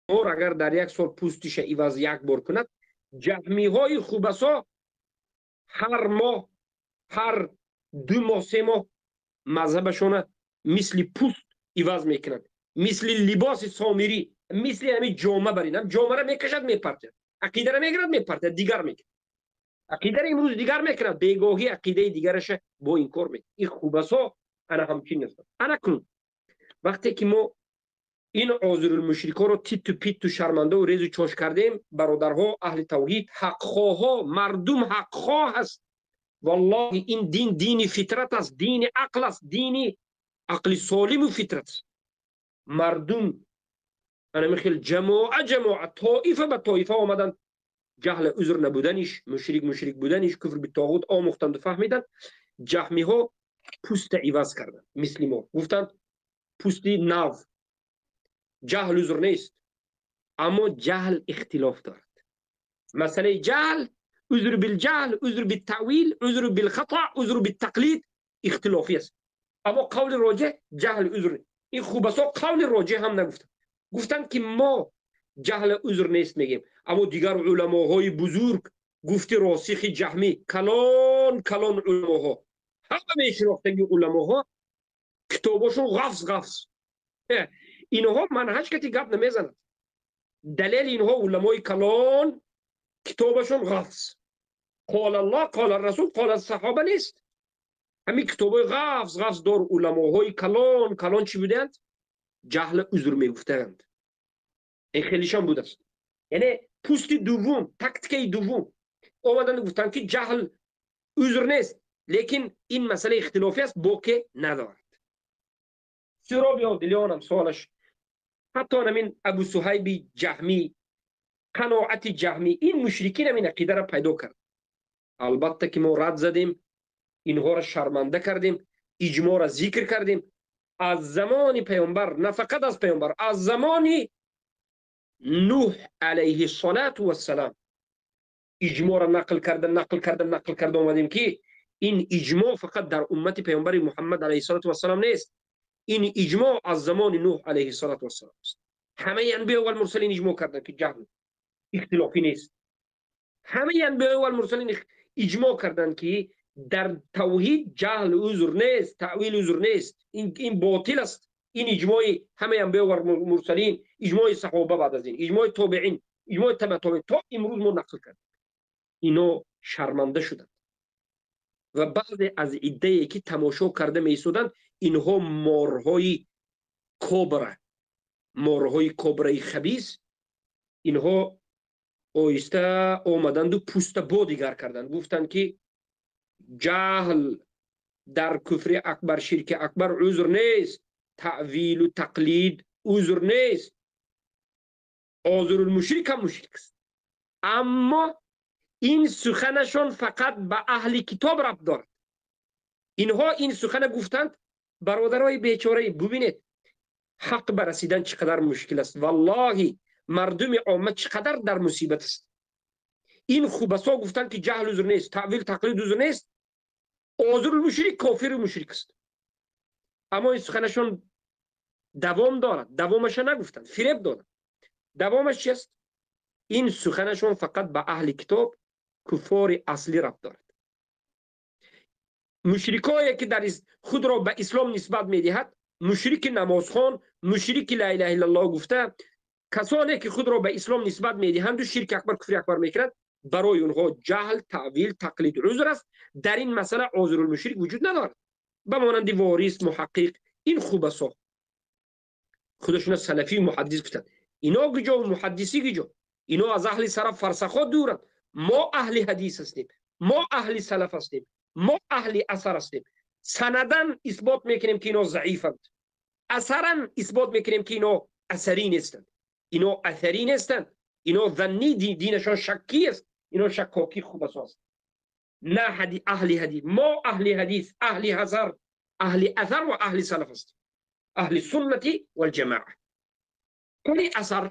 Мор агар дар як сол пӯстиша иваз як бор кунад, ҷаҳмиҳои хубасо ҳар моҳ, ҳар 2 моҳ, 3 моҳ мазҳабашона мисли пӯст иваз мекунанд, мисли либоси сомирӣ, мисли ҳамин ҷома барин ҷомара мекашад, мепартяд, ақидара мегирад, мепартяд, дигар мекунад, ақидаро имрӯз дигар мекунад, бегоҳӣ ақидаи дигараша бо инкор мекунад. Ин хубасо ана ҳамчин астанд. Ана кунун вақте ки мо ин озирулмушрикоро титту питту, шармандаву резу чош кардем, бародарҳо, аҳли тавҳид, ҳақхоҳҳо, мардум ҳақхоҳ аст. Валлоҳи, ин дин дини фитрат аст, дини ақл аст, дини ақли солиму фитрат аст. Мардум анами хел ҷамоа ҷамоа, тоифа ба тоифа омаданд, ҷаҳла узр набуданиш, мушрик мушрик буданиш, куфр битоғут омӯхтанду фаҳмиданд. Ҷаҳмиҳо пӯста иваз карданд, мисли мо гуфтанд: пӯсти нав, ҷаҳл узр нест. Аммо ҷаҳл ихтилоф дорад. Масъалаи ҷаҳл, узр билҷаҳл, узр биттавил, узр билхато, узр биттақлид ихтилофӣ аст. Аммо қавли роҷеҳ, ҷаҳл узр. Ин хубасо қавли роҷеҳ ҳам нагуфтанд, гуфтанд ки мо ҷаҳл узр нест мегем. Аммо дигар уламоҳои бузург, гуфти росихи ҷаҳмӣ, калон калон уламоҳо, ҳама мешинохтаги уламоҳо, китобошон ғафз ғафз, инҳо манҳаҷ кати гап намезанад. Далели инҳо уламои калон, китобашон ғафз, қола Аллоҳ, қола Расул, қола саҳоба нест. Ҳамин китобҳои ғафз ғафз дор уламоҳои калон калон чӣ буданд? Ҷаҳла узр мегуфтаанд. Ин хелишон будааст. Яъне пӯсти дуввум, тактикаи дуввум омаданд, гуфтанд ки ҷаҳл узр нест, лекин ин масъала ихтилофӣ аст, боке надорад. Суроби Одилёнам суолаш, ҳатто намин Абу Суҳайби ҷаҳмӣ, қаноати ҷаҳмӣ, ин мушрикин ҳамин ақидаро пайдо кард. Албатта ки мо рад задем, инҳоро шарманда кардем, иҷмоъро зикр кардем аз замони паёмбар, на фақат аз паёмбар, аз замони Нуҳ алайҳи салату вассалам иҷмоъро нақл карда, нақл карда, нақл карда омадем, ки ин иҷмоъ фақат дар уммати паёмбари Муҳаммад алайҳи салату вассалам нест, ин иҷмоъ аз замони Нуҳ алайҳи салату вассалам аст. Ҳамаи анбиё валмурсалин иҷмоъ карданд, ки ҷаҳл ихтилофӣ нест. Ҳамаи анбиё валмурсалин иҷмоъ карданд, ки дар тавҳид ҷаҳл узр нест, таъвил узр нест, ин ботил аст. Ин иҷмои ҳамаи анбиё ва мурсалин, иҷмои саҳоба, баъд аз ин иҷмои тобеин, иҷмои таба тобеин, то имрӯз мо нақл кардем. Ино шарманда шуданд ва баъзе аз иддае ки тамошо карда меистоданд, инҳо морҳои кобра, морҳои кобраи хабис, инҳо оҳиста омаданду пӯста бо дигар карданд. Гуфтанд ки ҷаҳл дар куфри акбар, ширки акбар узр нест, таъвилу тақлид узр нест, озирулмушрик ҳам мушрик аст. Аммо ин суханашон фақат ба аҳли китоб рабт дорад. Инҳо ин сухана гуфтанд. Бародарои бечораи, бубинед, ҳақ ба расидан чӣ қадар мушкил аст. Валлоҳи, мардуми омма чӣ қадар дар мусибат аст. Ин хубасо гуфтанд ки ҷаҳл узр нест, таъвил, тақлид узр нест, озирулмушрик кофиру мушрик аст. Аммо ин суханашон давом дорад. Давомаша нагуфтанд, фиреб доданд. Давомаш чи аст? Ин суханашон фақат ба аҳли китоб, куффори аслӣ рабт дорад. Мушрикое ки дар худро ба ислом нисбат медиҳад, мушрики намозхон, мушрики ла илаҳа иллаллоҳ гуфта, касоне ки худро ба ислом нисбат медиҳанду ширки акбар, куфри акбар мекунанд, барои онҳо ҷаҳл, таъвил, тақлид узр аст. Дар ин масъала озирулмушрик вуҷуд надорад, ба монанди ворис, муҳаққиқ. Ин хубасо худашона салафию муҳаддис гуфтанд. Ино гиҷо, муҳаддисӣ гиҷо? Ино аз аҳли сараф фарсахо дуранд. Мо аҳли ҳадис ҳастем, мо аҳли салаф ҳастем, мо аҳли асар ҳастем. Санадан исбот мекунем, ки ино заифанд, асаран исбот мекунем, ки ино асарӣ нестанд, ино асарӣ нестанд, ино занни, динашон шаккӣ аст, ино шаккокӣ хубасо аст, на аҳли ҳадис. Мо аҳли ҳадис, аҳли ҳазар, аҳли асар ва аҳли салаф ҳастем, аҳли суннати валҷамоа. Кани асар,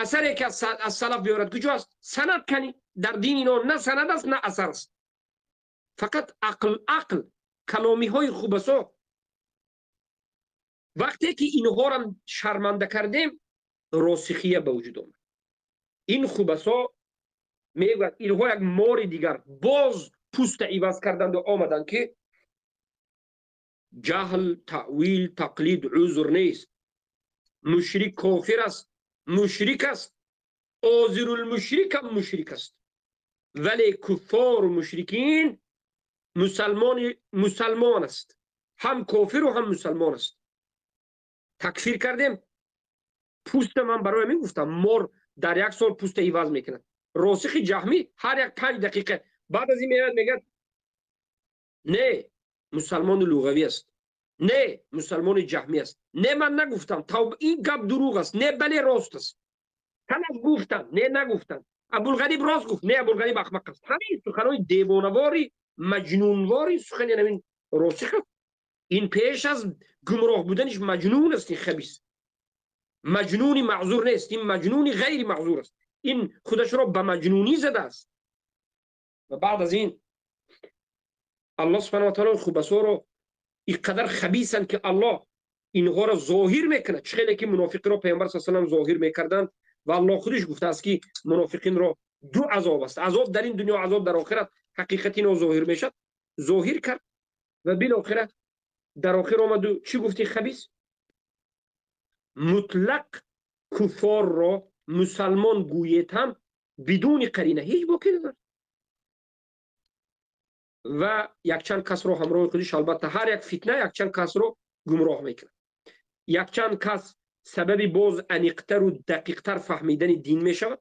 асаре ки аз салаф биёрад куҷо аст? Санад кани? Дар дини ино на санад аст, на асар аст, фақат ақл, ақл, каломиҳои хубасо. Вақте ки инҳоро шарманда кардем, росихия ба вуҷуд омад. Ин хубасо мегӯяд, инҳо як мори дигар боз пӯста иваз карданду омаданд, ки ҷаҳл, таъвил, тақлид узр нест, мушрик кофир аст, мушрик аст, озирулмушрикам мушрик аст, вале куффору мушрикин мусалмон аст, ҳам кофиру ҳам мусалмон аст. Такфир кардем. Пӯста ман барои мегуфтам, мор дар як сол пӯста иваз мекунад. Росихи ҷаҳмӣ ҳар як 5 дақиқа баъд аз ин меояд, мегӯяд: не, мусалмони луғавӣ аст, не, мусалмони ҷаҳмӣ аст, не, ман нагуфтам, ин гап дурӯғ аст, не, бале, рост аст, талаф гуфтам, не, нагуфтам, Абулғариб рост гуфт, не, Абулғариб ахмақ аст. Ҳамин суханои девонавори, маҷнунвори сухани ҳамин росих аст. Ин пеш аз гумроҳ буданиш маҷнун аст. Ин хабис маҷнуни маъзур нест, ин маҷнуни ғайри маъзур аст. Ин худашро ба маҷнунӣ задааст. Ва баъд аз ин Аллоҳ субҳана ва таъала хубасоро ин қадар хабисанд, ки Аллоҳ инҳоро зоҳир мекунад, чӣ хеле ки мунофиқиро Паёмбар с салам зоҳир мекарданд. Ва Аллоҳ худиш гуфтааст, ки мунофиқинро ду азоб аст: азоб дар ин дунё, азоб дар охират. Ҳақиқати ино зоҳир мешавад, зоҳир кард. Ва билохира дар охир омаду чӣ гуфти хабис? Мутлақ куфорро мусалмон гӯед ҳам бидуни қарина ҳеҷ боке надорад. Ва якчанд касро ҳамроҳи худиш, албатта, ҳар як фитна якчанд касро гумроҳ мекунад, якчанд кас сабаби боз аниқтару дақиқтар фаҳмидани дин мешавад,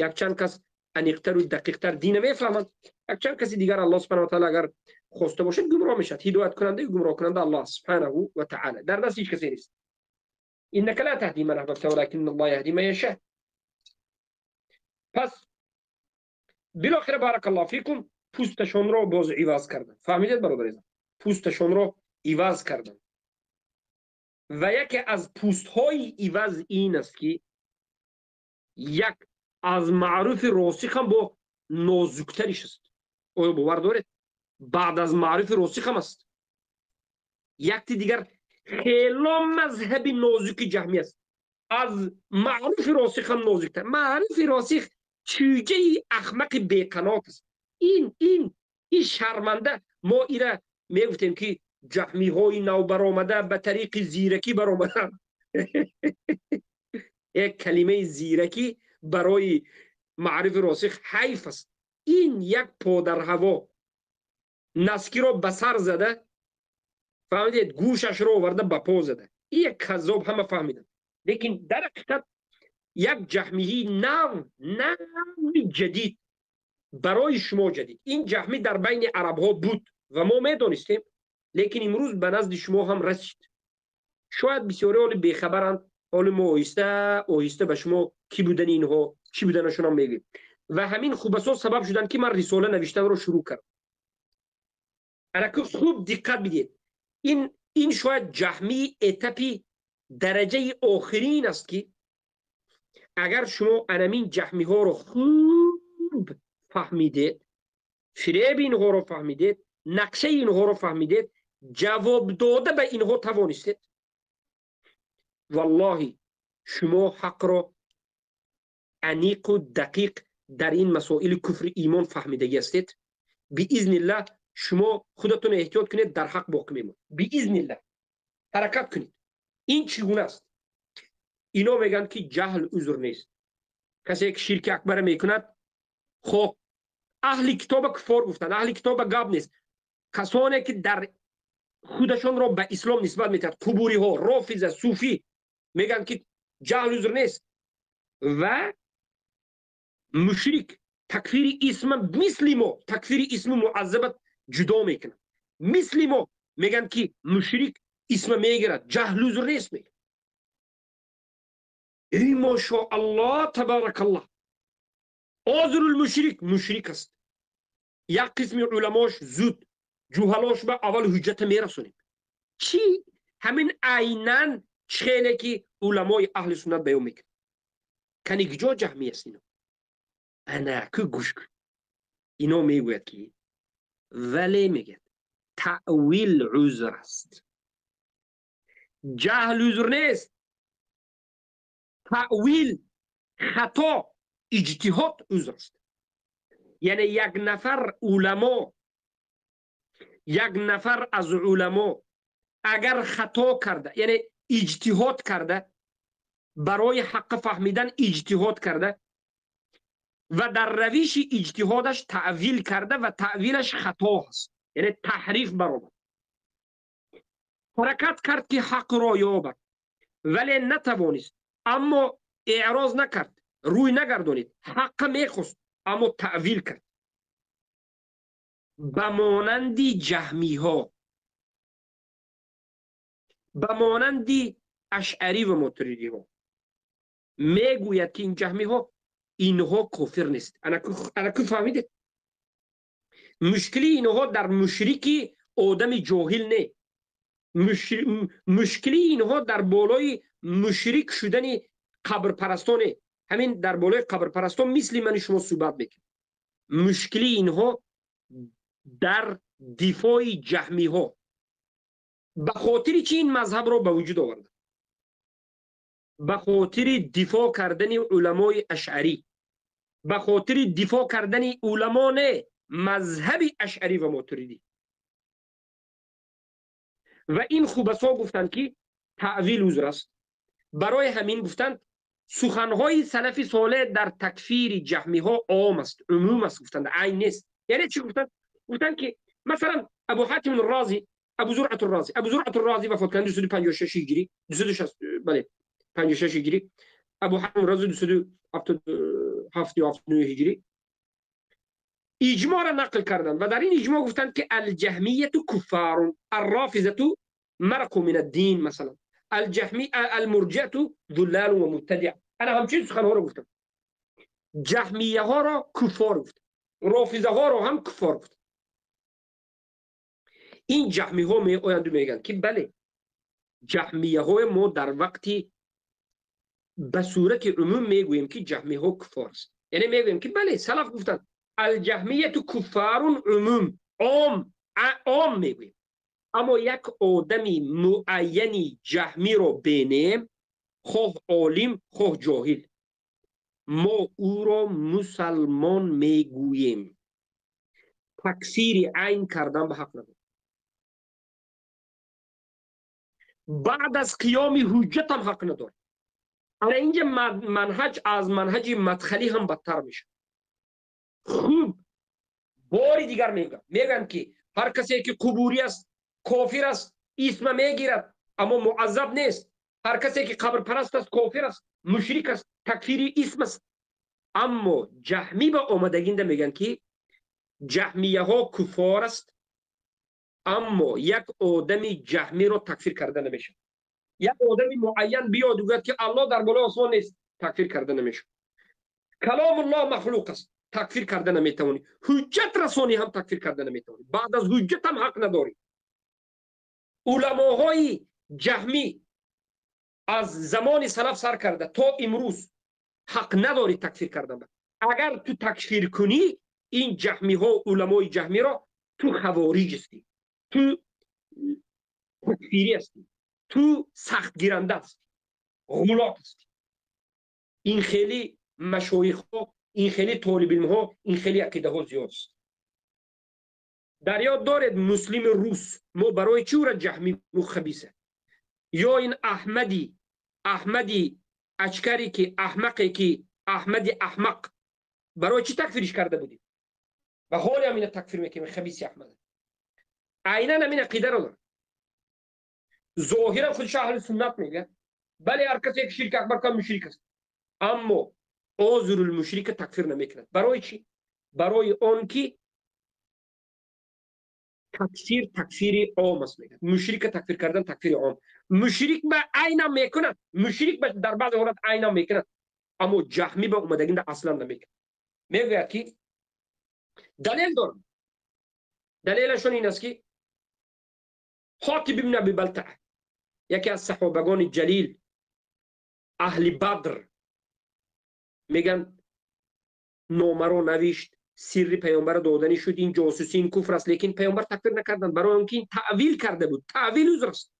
якчанд кас аниқтару дақиқтар дина мефаҳманд, якчанд каси дигар, Аллоҳ субҳана ва таъала агар хоста бошад, гумроҳ мешавад. Ҳидояткунандаи гумроҳкунанда Аллоҳ субҳанаҳу ва таъала, дар дасти ҳеҷ касе нест. إنك لا تهدي من أحببت ولكن الله يهدي من يشاء. پس بالاخره، بارك الله فيكم، پوستشون رو باز عوض کردن. فهمیدید برادر؟ پوستشون رو عوض کردن. و یکی از پوست های عوض این است که یک از معروف راسخ هم با نازکترش است. آیا باور دارید؟ بعد از معروف راسخ هم است. یک دیگر خیلی مذهبی نازک جهمی است، از معروف راسخ هم نازکتر. معروف راسخ چوجه احمق بیقنات است. این شرمنده. ما ایره میگفتیم که جهمی های نو برآمده به طریق زیرکی برآمدن. یک کلمه زیرکی برای معرف راسخ حیف است. این یک پادر هوا نسکی را به سر زده، فهمیدید؟ گوشش رو آورده به پا زده. این یک کذاب، همه فهمیدن. لیکن در حقیقت یک جهمی نو، نو جدید، برای شما جدید. این جهمی در بین عرب ها بود و ما میدانستیم، لیکن امروز به نزد شما هم رسید. شاید بسیاری حال بیخبرند. حال ما آهسته آهسته به شما کی بودن اینها، چی بودنشون هم میگیم. و همین خوبسا سبب شدن که من رساله نوشتن رو شروع کردم. خوب دقت بدید، این شاید جهمی étape ی درجه آخرین است که اگر شما انمین جهمی ها رو خوب فهمیدید، فریب اینها رو فهمیدید، نقشه اینها رو فهمیدید، جواب داده به اینها توانستید، والله شما حق را انیق و دقیق در این مسائل کفر ایمان فهمیدگی هستید. باذن الله شما خودتون احتیاط کنید، در حق باقی میمونید باذن الله. حرکت کنید. این چگونه است؟ اینا میگن که جهل عذر نیست، کسی که شرک اکبر میکند. خب، اهل کتاب کفار گفتن، اهل کتاب گپ نیست. کسانی که در خودشان را به اسلام نسبت میدهند، قبوری ها، رافضه، صوفی، میگن که جهل عذر نیست و مشرک تکفیر اسم مثل ما تکفیر اسم معذبت جدا میکنن. مثل ما میگن که مشرک اسم میگیرد، جهل عذر نیست میگن. ای ماشاءالله، تبارک الله. عذر المشرک مشرک است. یک قسم علماش زود جوهلاش به اول حجت میرسونیم. چی؟ همین عینا چخیله که علمای اهل سنت بیان میکنن. کنی کجا جهمی است اینا؟ انا که گوش کن، اینا میگوید که ولی میگه تأویل عذر است، جهل عذر نیست. Таъвил, хато, иҷтиҳод узр аст. Яъне як нафар уламо, як нафар аз уламо агар хато карда, яъне иҷтиҳод карда, барои ҳаққ фаҳмидан иҷтиҳод карда ва дар равиши иҷтиҳодаш таъвил карда ва таъвилаш хато аст, яъне таҳриф баромад, ҳаракат кард ки ҳақро ёбад, вале натавонист, аммо эъроз накард, рӯй нагардонид, ҳаққа мехост, аммо таъвил кард. Ба монанди ҷаҳмиҳо, ба монанди ашъарӣ ва мотуридиҳо мегӯяд, ки ин ҷаҳмиҳо, инҳо кофир нест. Анаку фаҳмидед, мушкили инҳо дар мушрики одами ҷоҳил не, мушкили инҳо дар болои мушрик шудани қабрпарастоне, ҳамин дар болои қабрпарастон мисли мани шумо суҳбат мекунем. Мушкили инҳо дар дифои ҷаҳмиҳо. Ба хотири чи ин мазҳабро ба вуҷуд оварда? Ба хотири дифоъ кардани уламои ашъарӣ, ба хотири дифоъ кардани уламо не, мазҳаби ашъарӣ ва мотуридӣ. Ва ин хубасо гуфтанд, ки таъвил узр аст. Барои ҳамин гуфтанд, суханҳои салафи солеҳ дар такфири ҷаҳмиҳо ом аст, умум аст, гуфтанд, айн нест. Яъне чӣ гуфтанд? Гуфтанд, ки масалан Абу Ҳатим Розӣ, Абу Зуръат Розӣ, Абу Зуръат Розӣ вафот карданд 256 ҳиҷрӣ, 260, бале, 56 ҳиҷрӣ, Абу Ҳатим Розӣ 277 ё 79 ҳиҷрӣ иҷмоъро нақл карданд ва дар ин иҷмоъ гуфтанд, ки алҷаҳмияту куффарун, аррофизату марақу мин аддин, масалан алҷаҳми, алмурҷиату зуллалу ва мубтадиа. Ана ҳамчунин суханҳоро гуфтанд. Ҷаҳмияҳоро куффор гуфт, рофизаҳоро ҳам куффор гуфт. Ин ҷаҳмиҳо меоянду мегӯянд, ки бале, ҷаҳмияҳои мо дар вақти ба сурати умум мегӯем, ки ҷаҳмиҳо куффор аст. Яъне мегӯем, ки бале, салаф гуфтанд, алҷаҳмияту куффарун, умум, ом ом мегӯем, аммо як одами муайяни ҷаҳмиро бенем, хоҳ олим, хоҳ ҷоҳил, мо ӯро мусалмон мегӯем, такфири айн кардан ба ҳақ надорем. Баъд аз қиёми ҳуҷҷатам ҳақ надорем. Ана инҷа манҳаҷ аз манҳаҷи мадхалӣ ҳам бадтар мешавад. Хуб, бори дигар мегӯям, мегӯям, ки ҳар касе ки қубурӣ аст, кофир аст, исма мегирад, аммо муаззаб нест. Ҳар касе ки қабрпараст аст, кофир аст, мушрик аст, такфири исм аст. Аммо ҷаҳмӣ ба омадагинда мегӯянд, ки ҷаҳмияҳо куффор аст, аммо як одами ҷаҳмиро такфир карда намешавад. Як одами муайян биёд, гӯяд, ки Аллоҳ дар болои осмон нест, такфир карда намешавад. Каломуллоҳ махлуқ аст, такфир карда наметавонӣ. Ҳуҷҷат расонӣ ҳам такфир карда наметавонӣ. Баъд аз ҳуҷҷат ҳам ҳақ надорӣ. Уламоҳои ҷаҳмӣ аз замони салаф сар карда то имрӯз ҳақ надорӣ такфир кардан. Агар ту такфир кунӣ ин ҷаҳмиҳо, уламои ҷаҳмиро, ту хавориҷ ҳастӣ, ту такфирӣ ҳастӣ, ту сахтгиранда ҳастӣ, ғулот ҳастӣ. Ин хеле машоихҳо, ин хеле толибилмҳо, ин хеле ақидаҳо зиёд аст. Дар ёд доред, муслими рус мо барои чӣ ӯра ҷаҳмӣ хабиса? Ё ин Аҳмади ачкаре, ки аҳмақе, ки Аҳмади аҳмақ, барои чӣ такфириш карда будем ва ҳоле ҳам ина такфир мекунем? Хабиси Аҳмад айнан ҳамин ақидаро дорад. Зоҳиран худаш аҳли суннат мегӯяд, бале, ҳар касе ки ширк акбар кунад, мушрик аст, аммо озурулмушрика такфир намекунад. Барои чӣ? Барои он ки такфир такфири ом аст, мегӯяд. Мушрика такфир кардан такфири ом, мушрик ба айнам мекунад, мушрик ба дар баъзе ҳолат айнам мекунад, аммо ҷаҳмӣ ба омадагинда аслан намекунад. Мегӯяд, ки далел дорам. Далелашон ин аст, ки Ҳотиб ибн Аби Балтаа, яке аз саҳобагони ҷалил, аҳли Бадр, мегӯянд, номаро навишт, сирри паёмбара доданӣ шуд. Ин ҷосусӣ, ин куфр аст, лекин паёмбар такфир накарданд, барои он ки ин таъвил карда буд. Таъвил узр аст.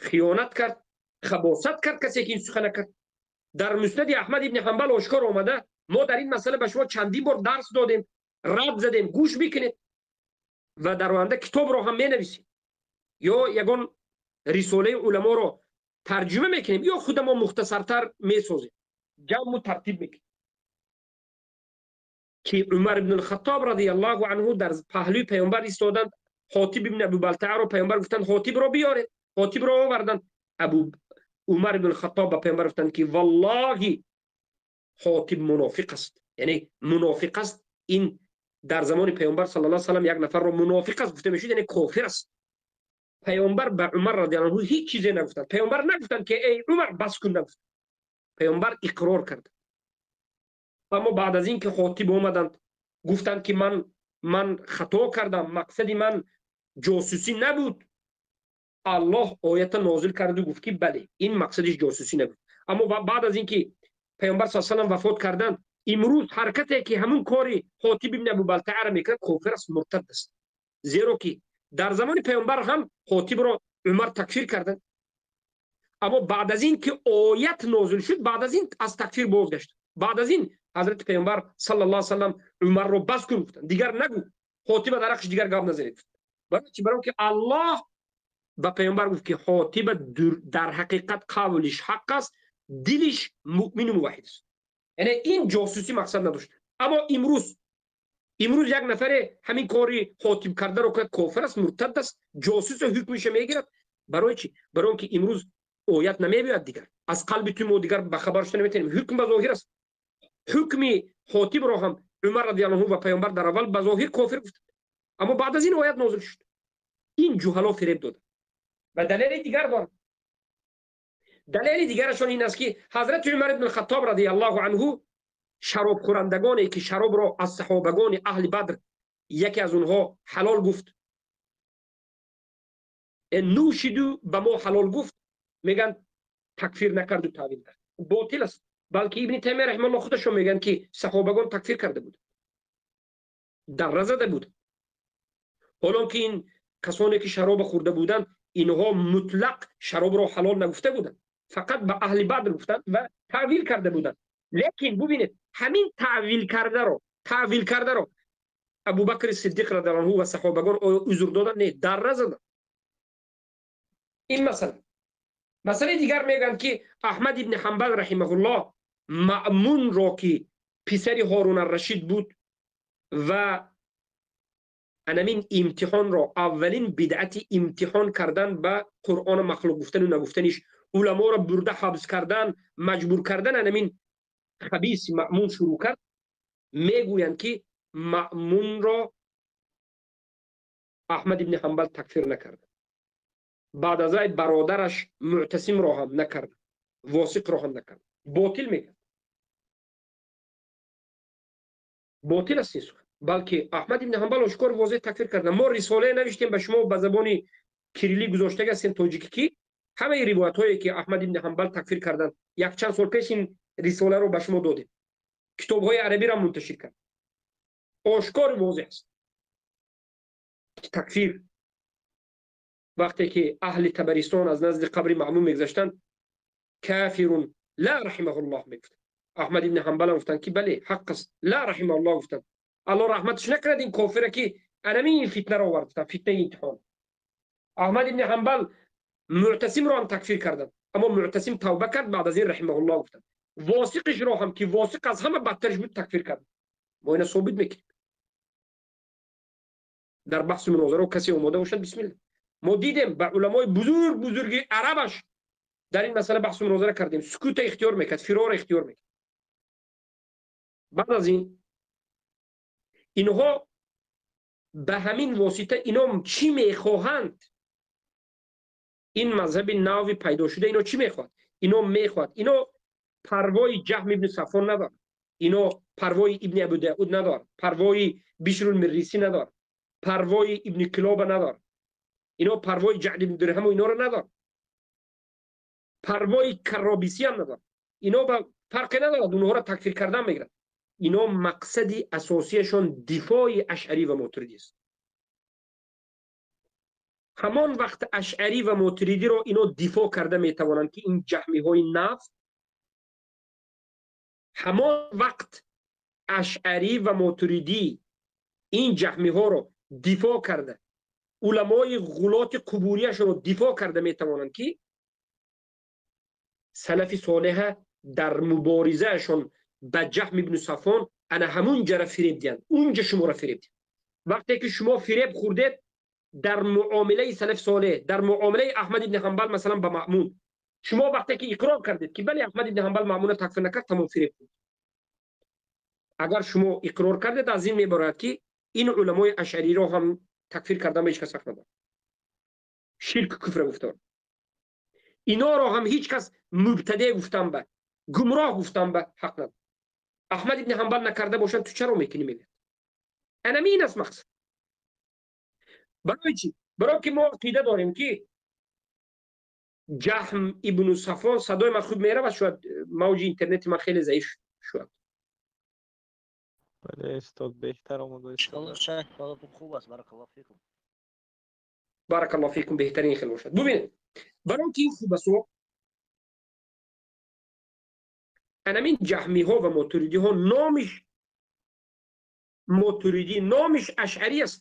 Хиёнат кард, хабосат кард касе ки ин сухана кард. Дар Муснади Аҳмад ибни Ҳанбал ошкор омада. Мо дар ин масъала ба шумо чандин бор дарс додем, рад задем, гӯш бикунед ва дар оянда китобро ҳам менависем ё ягон рисолаи уламоро тарҷума мекунем ё худамо мухтасартар месозем, ҷамъу тартиб мекунем, ки Умар ибн Алхаттоб радиаллоҳу анҳу дар паҳлӯи паёмбар истоданд. Ҳотиб ибн Абу Балтааро паёмбар гуфтанд: «Ҳотибро биёред». Ҳотибро оварданд. Абу Умар ибн Алхаттоб ба паёмбар гуфтанд, ки валлоҳи, Ҳотиб мунофиқ аст. Яъне мунофиқ аст, ин дар замони паёмбар саллаллоҳу алайҳи васаллам як нафарро мунофиқ аст гуфта мешуд, яъне кофир аст. Паёмбар ба Умар радиаллоҳу анҳу ҳеҷ чизе нагуфтанд. Паёмбар нагуфтанд, ки эй Умар, бас кун, нагуфтанд. Паёмбар иқрор кард. Аммо баъд аз ин ки Ҳотиб омаданд, гуфтанд, ки ман хато кардам, мақсади ман ҷосусӣ набуд. Аллоҳ оята нозил карду гуфт, ки бале, ин мақсадиш ҷосусӣ набуд. Аммо баъд аз ин ки паёмбар са салам вафот карданд, имрӯз ҳар касе ки ҳамун кори Ҳотиб ибни Абу Балтаъро мекард, кофир аст, муртад аст. Зеро ки дар замони паёмбар ҳам Ҳотибро Умар такфир карданд, аммо баъд аз ин ки оят нозил шуд, баъд аз ин аз такфир бозгашт. Баъд аз ин ҳазрати паёмбар саллаллоҳу алайҳи васаллам Умарро бас кун гуфтанд, дигар нагӯ, Ҳотиба дар ҳаққаш дигар гап назанед. Барои чи? Барои ки Аллоҳ ба паёмбар гуфт, ки Ҳотиба дар ҳақиқат қавлиш ҳақ аст, дилиш муъмину муваҳид аст. Яъне ин ҷосусӣ мақсад надошт. Аммо имрӯз як нафаре ҳамин кори Ҳотиб кардаро кунад, кофир аст, муртад аст, ҷосуса ҳукмиша мегирад. Барои чӣ? Барои он ки имрӯз оят намебиёяд, дигар аз қалби ту мо дигар ба хабар шуда наметавонем. Ҳукм ба зоҳир аст. Ҳукми Ҳотибро ҳам Умар радиаллоҳу ва паёмбар дар аввал ба зоҳир кофир гуфтанд, аммо баъд аз ин оят нозил шуд. Ин ҷуҳало фиреб доданд ва далели дигар доранд. Далели дигарашон ин аст, ки ҳазрати Умар ибн Хаттоб радиаллоҳу анҳу шаробхӯрандагоне ки шаробро аз саҳобагони аҳли Бадр яке аз онҳо ҳалол гуфт, нӯшиду ба мо ҳалол гуфт, мегӯянд, такфир накарду таъвил кард. Ботил аст. Балки Ибни Таймия раҳималлоҳ худашон мегӯянд, ки саҳобагон такфир карда буд, дарра зада буд. Ҳолон ки ин касоне ки шароба хӯрда буданд, инҳо мутлақ шаробро ҳалол нагуфта буданд, фақат ба аҳли Бадр гуфтанд ва таъвил карда буданд. Лекин бубинед, ҳамин таъвил кардаро Абубакри Сиддиқ радиаллоҳу анҳу ва саҳобагон оё узр доданд? Не, дарра заданд. Ин масъала. Масъалаи дигар, мегӯянд, ки Аҳмад ибни Ҳанбал раҳимаҳуллоҳ Маъмунро, ки писари Ҳорун Аррашид буд ва анамин имтиҳонро, аввалин бидъати имтиҳон кардан ба Қуръона махлуқ гуфтану нагуфтаниш, уламоро бурда ҳабс кардан, маҷбур кардан, анамин хабиси Маъмун шурӯъ кард, мегӯянд, ки Маъмунро Аҳмад ибни Ҳанбал такфир накард. Баъд аз вай бародараш Муътасимро ҳам накард, Восиқро ҳам накард. Ботил мегӯяд, ботил аст ин сухан. Балки Аҳмад ибни Ҳанбал ошкор, возеҳ такфир карда. Мо рисолае навиштем ба шумо, ба забони кирилӣ гузоштага ҳастем, тоҷикӣ, ки ҳамаи ривоятҳое ки Аҳмад ибни Ҳанбал такфир карданд. Якчанд сол пеш ин рисоларо ба шумо додем, китобҳои арабиро мунташир кард. Ошкор, возеҳ аст такфир. Вақте ки аҳли Табаристон аз назди қабри Маъмун мегузаштанд, «Кафирун, ла раҳимаҳуллоҳ» мегуфтанд. Аҳмад ибни Ҳанбалам гуфтанд, ки бале, ҳақ аст, ла раҳимаҳуллоҳ гуфтанд, Аллоҳ раҳматаш накунад ин кофира, ки анамин ин фитнаро овард, гуфтанд, фитнаи имтиҳон. Аҳмад ибни Ҳанбал Муътасимро ҳам такфир карданд, аммо Муътасим тавба кард, баъд аз ин раҳимаҳуллоҳ гуфтанд. Восиқишро ҳам, ки Восиқ аз ҳама бадтарш буд, такфир кард. Мо ина собит мекунем дар баҳсу мунозаро. Касе омода бошад, бисмилла. Мо дидем, ба уламои бузург бузурги арабаш дар ин масъала баҳсу мунозара кардем, сукута ихтиёр мекард, фирора ихтиёр мекард. Баъд аз ин инҳо ба ҳамин восита ино чӣ мехоҳанд? Ин мазҳаби нави пайдо шуда, ино чӣ мехоҳад? Ино мехоҳад, ино парвои Ҷаҳм ибни Сафвон надорад, ино парвои Ибни Абу Дауд надорад, парвои Бишрулмиррисӣ надорад, парвои Ибни Килоба надорад, ино парвои Ҷаъд ибни Дирҳаму иноро надорад, парвои Карробисӣ ҳам надорад. Ино ба фарқе надорад, онҳоро такфир кардан мегирад. Ино мақсади асосияшон дифои Ашъарӣ ва Мотуридӣ аст. Ҳамон вақт Ашъарӣ ва Мотуридиро ино дифоъ карда метавонанд, ки ин ҷаҳмиҳои нав Ҳамон вақт ашъарӣ ва мотуридӣ ин ҷаҳмиҳоро дифоъ карда, уламои ғулоти қубурияшонро дифоъ карда метавонанд, ки салафи солеҳа дар муборизаашон ба Ҷаҳм ибну Сафвон ана ҳамун ҷара фиреб диҳанд, унҷа шуморо фиреб диҳанд. Вақте ки шумо фиреб хӯрдед дар муомилаи салафи солеҳ, дар муомилаи Аҳмад ибни Ҳанбал масалан ба Маъмун, шумо вақте ки иқрор кардед, ки бале, Аҳмад ибни Ҳанбал Маъмунро такфир накард, тамом, фиреб хӯрд. Агар шумо иқрор кардед, аз ин мебарояд, ки ин уламои ашъариро ҳам такфир кардан ба ҳеҷ кас ҳақ надорад. Ширк, куфр гуфтор. Иноро ҳам ҳеҷ кас мубтаде гуфтан ба, гумроҳ гуфтан ба ҳақ надорад. Аҳмад ибни Ҳанбал накарда бошанд, ту чаро мекунӣ, мегӯяд. Анами ин аст мақсад. Барои чӣ? Барои ки мо ақида дорем, ки Ҷаҳм ибну Сафвон, садои ман хуб меравад, шояд мавҷи интернети ман хеле заиф шуд. Бале, устод, беҳтар омода. Хуб аст, баракаллоҳ фикум. Баракаллоҳ фикум, беҳтарин хел бошад. Бубинед, барои ки ин хуб аст, анамин ҷаҳмиҳо ва мотуридиҳо, номиш мотуридӣ, номиш ашъарӣ аст,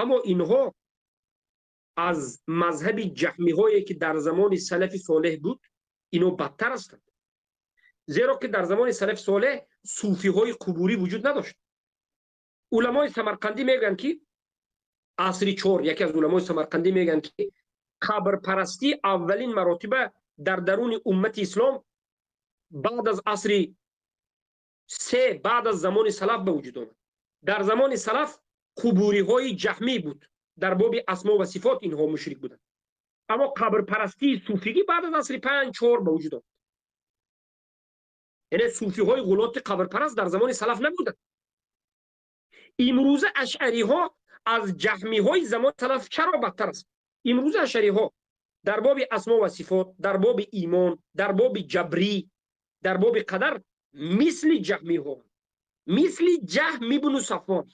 аммо инҳо аз мазҳаби ҷаҳмиҳое, ки дар замони салафи солеҳ буд, ино бадтар ҳастанд. Зеро ки дар замони салафи солеҳ суфиҳои қубурӣ вуҷуд надошт. Уламои самарқандӣ мегӯянд, ки асри чор, яке аз уламои самарқандӣ мегӯянд, ки қабрпарастӣ аввалин маротиба дар даруни уммати ислом баъд аз асри се, баъд аз замони салаф ба вуҷуд омад. Дар замони салаф қубуриҳои ҷаҳмӣ буд, дар боби асмо ва сифот инҳо мушрик буданд, аммо қабрпарастии суфигӣ баъд аз асри панҷ, чор ба вуҷуд омад. Яъне суфиҳои ғулоти қабрпараст дар замони салаф набуданд. Имрӯза ашъариҳо аз ҷаҳмиҳои замони салаф чаро бадтар аст? Имрӯза ашъариҳо дар боби асмо ва сифот, дар боби имон, дар боби ҷабрӣ, дар боби қадар мисли ҷаҳмиҳо, мисли Ҷаҳм ибну Сафвон.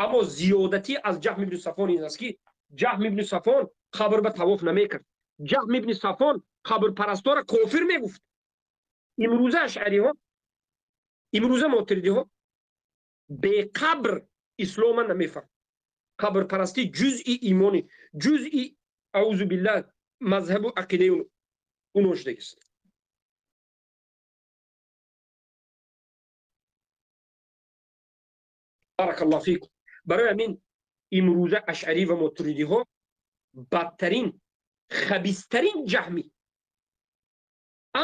Аммо зиёдатӣ аз Ҷаҳм ибну Сафвон ин аст, ки Ҷаҳм ибну Сафвон қабр ба тавоф намекард. Ҷаҳм ибни Сафвон қабрпарастора кофир мегуфт. Имрӯза ашъариҳо, имрӯза мотуридиҳо беқабр ислома намефаҳманд. Қабрпарастӣ ҷузъи имони, ҷузъи, аузу биллаҳ, мазҳабу ақидаи уно шудагист. Баракаллоҳ фикум. Барои ҳамин имрӯза ашъарӣ ва мотуридиҳо бадтарин, хабистарин ҷаҳмӣ.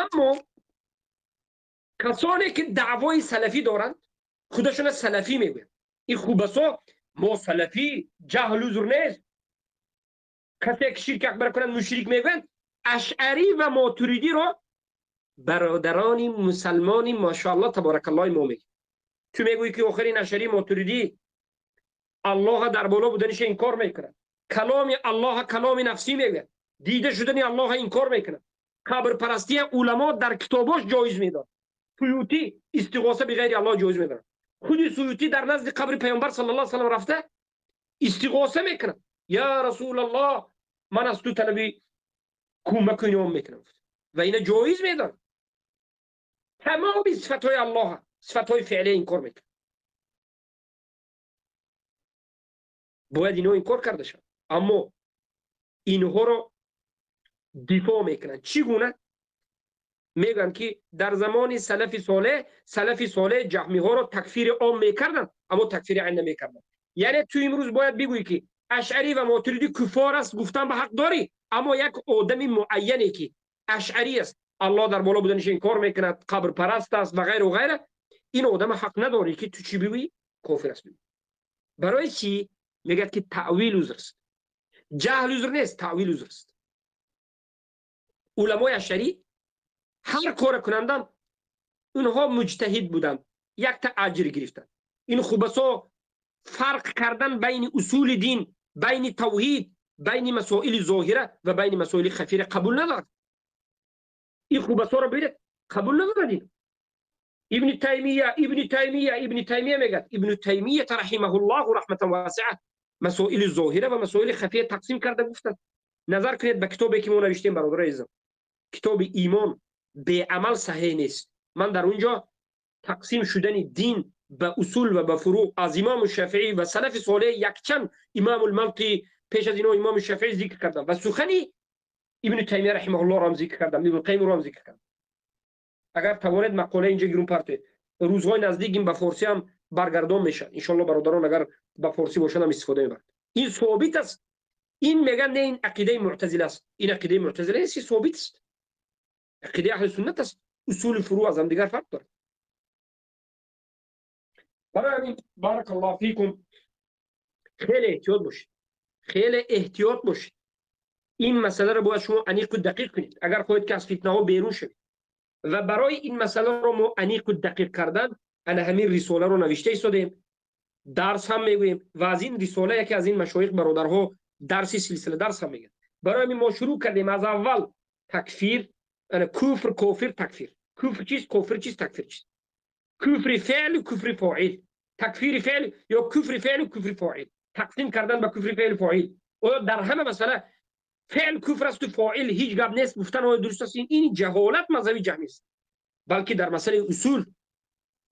Аммо касоне ки даъвои салафӣ доранд, худашона салафӣ мегӯянд, ин хубасо мо салафӣ, ҷаҳл узр нест, касе ки ширк акбар кунад, мушрик мегӯянд, ашъарӣ ва мотуридиро бародарони мусалмони машааллоҳ таборакаллоҳи мо мегӯянд. Ту мегӯӣ, ки охирин ашъарӣ, мотуридӣ Аллоҳа дар боло буданиша инкор мекунад, каломи Аллоҳа каломи нафсӣ мегӯяд, дида шудани Аллоҳа инкор мекунад, қабрпарастия уламо дар китобош ҷоиз медорад, Суютӣ истиғоса биғайри Аллоҳ ҷоиз медорад, худи Суютӣ дар назди қабри Паёмбар саллаллоҳу алайҳи васаллам рафта истиғоса мекунад: я Расулаллоҳ, ман аз ту талаби кӯмаку инъом мекунам, ва ина ҷоиз медорад. Тамоми сифатҳои Аллоҳа, сифатҳои феълия инкор мекунад. Бояд ино инкор карда шавад, аммо инҳоро дифоъ мекунанд. Чӣ гуна? Мегӯянд, ки дар замони салафи солеҳ, салафи солеҳ ҷаҳмиҳоро такфири ом мекарданд, аммо такфири айн намекарданд. Яъне ту имрӯз бояд бигӯӣ, ки ашъарӣ ва мотуридӣ куффор аст, гуфтан ба ҳақ дорӣ, аммо як одами муайяне, ки ашъарӣ аст, Аллоҳ дар боло буданиша инкор мекунад, қабрпараст аст ва ғайру ғайра, ин одама ҳақ надорӣ, ки ту чӣ бигӯӣ? Кофир аст бигӯӣ. Барои чӣ? Мегӯяд, ки таъвил узр аст, ҷаҳл узр нест, таъвил узр аст. Уламои ашъарӣ ҳар коре кунандам, онҳо муҷтаҳид буданд, якта аҷр гирифтанд. Ин хубасо фарқ кардан байни усули дин, байни тавҳид, байни масоили зоҳира ва байни масоили хафира қабул надорад. Ин хубасоро бибинед, қабул надорад. Ин Ибни Таймия, Ибни Таймия, Ибни Таймия мегӯяд, Ибну Таймията раҳимаҳуллоҳу раҳматан васиа масоили зоҳира ва масоили хафия тақсим карда гуфтанд. Назар кунед ба китобе, ки мо навиштем, бародарои азизам, китоби «Имон беамал саҳеҳ нест». Ман дар онҷо тақсим шудани дин ба усул ва ба фурӯъ аз имому Шафеӣ ва салафи солеҳ, якчанд имому Малқӣ, пеш аз инҳо имому Шафеӣ зикр кардам ва сухани Ибни Таймия раҳимаҳуллоҳро ҳам зикр кардам, Ибни Қайимро ҳам зикр кардам. Агар тавонед, мақола инҷа гирун партоед. Рӯзҳои наздик ин ба форсӣ ҳам баргардон мешавад, иншоалло. Бародарон, агар ба форсӣ бошад ҳам, истифода мебарад. Ин собит аст. Ин мегӯянд, не, ин ақидаи муътазила аст. Ин ақидаи муътазила нест, собит аст, ақидаи аҳли суннат аст. Усули фурӯъ аз ҳамдигар фарқ дорад. Барои ҳамин, баракаллоҳу фикум, хеле эҳтиёт бошед, хеле эҳтиёт бошед. Ин масъаларо бояд шумо аниқу дақиқ кунед, агар хоҳед ки аз фитнаҳо берун шавед. Ва барои ин масъаларо мо аниқу дақиқ кардан ана ҳамин рисоларо навишта истодем, дарс ҳам мегӯем ва аз ин рисола яке аз ин машоих бародарҳо дарси силсила дарс ҳам мегӯяд. Барои ҳамин мо шурӯъ кардем аз аввал такфир, куфр, кофир, такфир, куфр чист, кофир чист, такфир чист, куфри феълу куфри фоил, такфири феъл ё куфри феълу куфри фоил, тақсим кардан ба куфри феълу фоил. Оё дар ҳама масъала феъл куфр асту фоил ҳеҷ гап нест гуфтан оё дуруст аст? Ин ҷаҳолат, мазҳаби ҷаҳмӣ аст. Балки дар масъалаи усул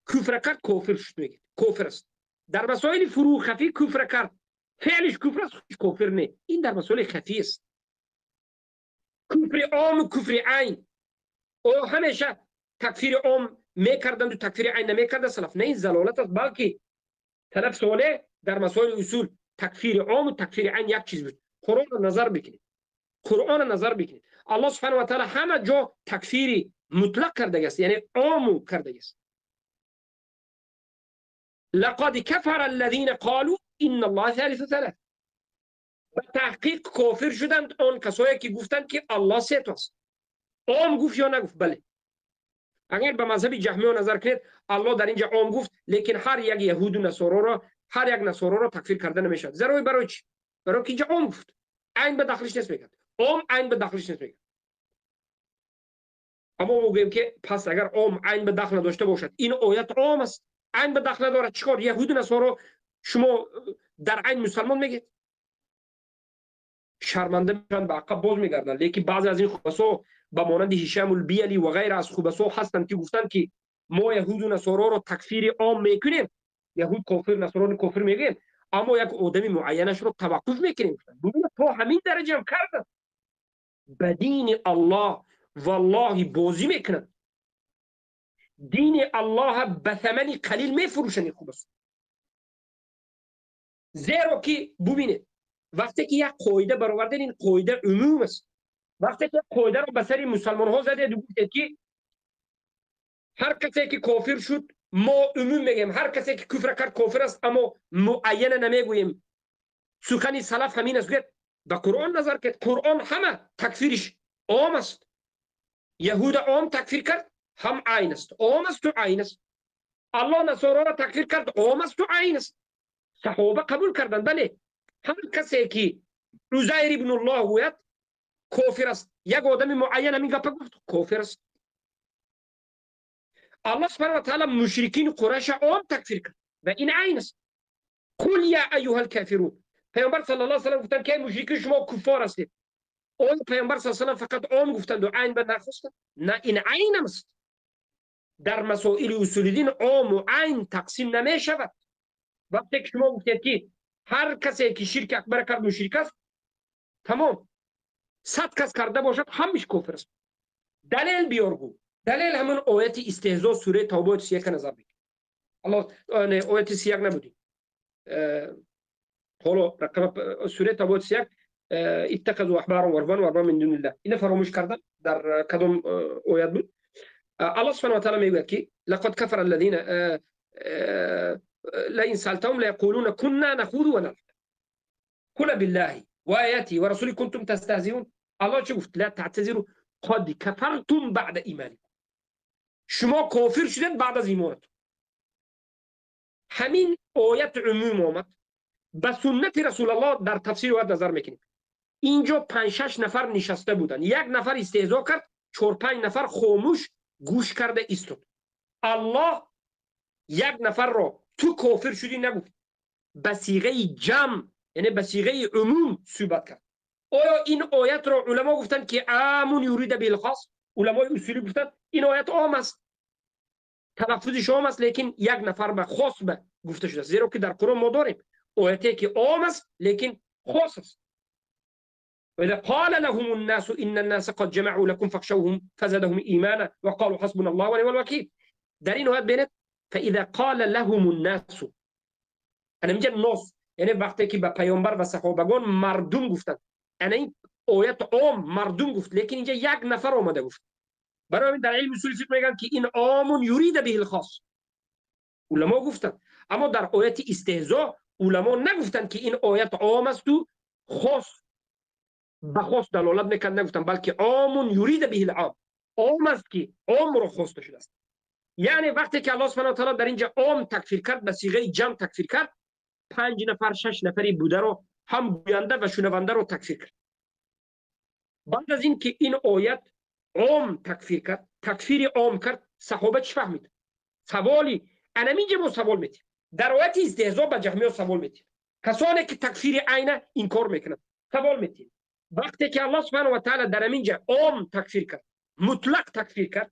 куфра кард, кофир шуд, мегӯяд, кофир аст. Дар масоили фурӯъ хафӣ куфра кард, феълиш куфр аст, кофир не. Ин дар масоили хафӣ аст. Куфри ому куфри айн, оё ҳамеша такфири ом мекарданду такфири айн намекарда салаф? Не, ин залолат аст. Балки салаф солеҳ дар масоили усул такфири ому такфири айн як чиз буд. Қуръонро назар бикунед, Қуръонро назар бикунед. Аллоҳ субҳанаҳу ва таъала ҳама ҷо такфири мутлақ кардагиаст, яъне ому кардагиаст. لقد كفر الذين قالوا إن الله ثالث ثلاثة. Ба таҳқиқ кофир шуданд он касое ки гуфтанд ки Аллоҳ сето аст. Ом гуфт ё нагуфт? Бале. Агар ба мазҳаби ҷаҳмиё назар кунед, Аллоҳ дар инҷа ом гуфт, лекин ҳар як яҳуду насороро, ҳар як насороро такфир карда намешавад. Зарои барои чӣ? Барои ки инҷа ом гуфт, айн ба дахлиш нест, мегӯяд. Ом айн ба дахлиш нест, мегӯяд. Аммо мо гӯем ки пас агар ом айн ба дахл надошта бошад, ин оят ом аст, айн ба дахл надорад, чӣ кор яҳуду насоро шумо дар айн мусалмон мегӯед? Шарманда мешаванд, ба ақаб боз мегарданд. Лекин баъзе аз ин хубасо ба монанди Ҳишамулбияли ва ғайра аз хубасо ҳастанд, ки гуфтанд ки мо яҳуду насороро такфири ом мекунем, яҳуд кофир, насорони кофир мегӯем, аммо як одами муайянашро таваққуф мекунем. Бубинед, то ҳамин дараҷаам карданд. Ба дини Аллоҳ валлоҳи бозӣ мекунанд, дини Аллоҳа ба самани қалил мефурӯшанд ин хубасо. Зеро ки бубинед, вақте ки як қоида баровардед, ин қоида умум аст. Вақте ки қоидаро ба сари мусалмонҳо задеду гуфтед ки ҳар касе ки кофир шуд, мо умум мегӯем, ҳар касе ки куфра кард, кофир аст, аммо муайяна намегӯем, сухани салаф ҳамин аст, гӯяд, ба Қуръон назар кард. Қуръон ҳама такфириш ом аст. Яҳуда ом такфир кард, ҳам айн аст, ом асту айн аст. Аллоҳ насороро такфир кард, ом асту айн аст. Саҳоба қабул карданд, бале, ҳар касе ки Узайр ибнуллоҳ гӯяд, кофир аст. Як одами муайян ҳамин гапа гуфт, кофир аст. Аллоҳ субҳана ва таала мушрикини Қурайша ом такфир кард ва ин айн аст. قل يا أيها الكافرون. Паёмбар саллаллоҳу алайҳи васаллам гуфтанд ки эй мушрикин, шумо куффор ҳастед. Оё паёмбар саллаллоҳу алайҳи васаллам фақат ом гуфтанду айн ба нахостанд? На, ин айнам аст. Дар масоили усули дин ому айн тақсим намешавад. Вақте ки шумо гуфтед ки ҳар касе ки ширки акбар кард, мушрик аст, тамом, 100 кас карда бошад, ҳамиш кофир аст. Далел биёр, гӯ. Далел ҳамон ояти истеҳзо, сураи Тавба, ояти 31 назар бикун. Аллоҳ, ояти 31 набудӣ ҳоло рақам, сураи Тавба, ояти 31, اتخذوا أحبارهم ورهبانهم أربابا من دون الله. Ина фаромӯш кардам, дар кадом оят буд. Аллоҳ субҳанаҳу ва таъала мегӯяд ки لقد كفر الذين لئن سألتهم ليقولن كنا نخوض ونلعب قل أبالله وآياته ورسوله كنتم تستهزئون. Аллоҳ чӣ гуфт? لا تعتذروا قد كفرتم بعد إيمانكم. Шумо кофир шудед баъд аз имонатон. Ҳамин оят умум омад. Ба суннати Расулаллоҳ дар тафсири оят назар мекунем. Инҷо панҷ-шаш нафар нишаста буданд, як нафар истеҳзо кард, чор-панҷ нафар хомӯш гӯш карда истод. Аллоҳ як нафарро ту кофир шудӣ нагуфт, ба сиғаи ҷамъ, яъне ба сиғаи умум суҳбат кард. Оё ин оятро уламо гуфтанд ки عام أريد به الخاص? Уламои усулӣ гуфтанд, ин оят ом аст. талаффузиш ом аст, лекин як нафар ба хос ба гуфта шудааст, зеро ки дар Қуръон мо дорем ояте ки ом аст, лекин хос аст. وإذا قال لهم الناس إن الناس قد جمعوا لكم فاخشوهم فزادهم إيمانا وقالوا حسبنا الله ونعم الوكيل. در این آیت بینید فإذا قال لهم الناس، أنا میگم ناس، یعنی وقتی که به پیامبر و صحابگان مردم گفتند. انا این آیت عام مردم گفت، لیکن اینجا یک نفر آمده گفت. برای همین در علم اصول فقه میگن که این عام یرید به الخاص. علما گفتند، اما در آیت استهزاء علما نگفتند که این آیت عام است و خاص به خاص دلالت میکند، نگفتند، بلکه عام یرید به العام، عام است که عام رو خواسته شده است. یعنی وقتی که الله سبحانه و تعالی در اینجا عام تکفیر کرد، به صیغه جمع تکفیر کرد، 5 نفر 6 نفری بوده رو هم گوینده و شنونده رو تکفیر کرد. بعد از این که این آیت عام تکفیر کرد، تکفیر عام کرد، صحابه چی فهمید؟ سوالی انا اینجا ما سوال میتیم در آیت استهزاء به جهمی‌ها سوال میتیم، کسانی که تکفیر عین انکار میکنند سوال میتیم. وقتی که الله سبحانه و تعالی در اینجا عام تکفیر کرد، مطلق تکفیر کرد،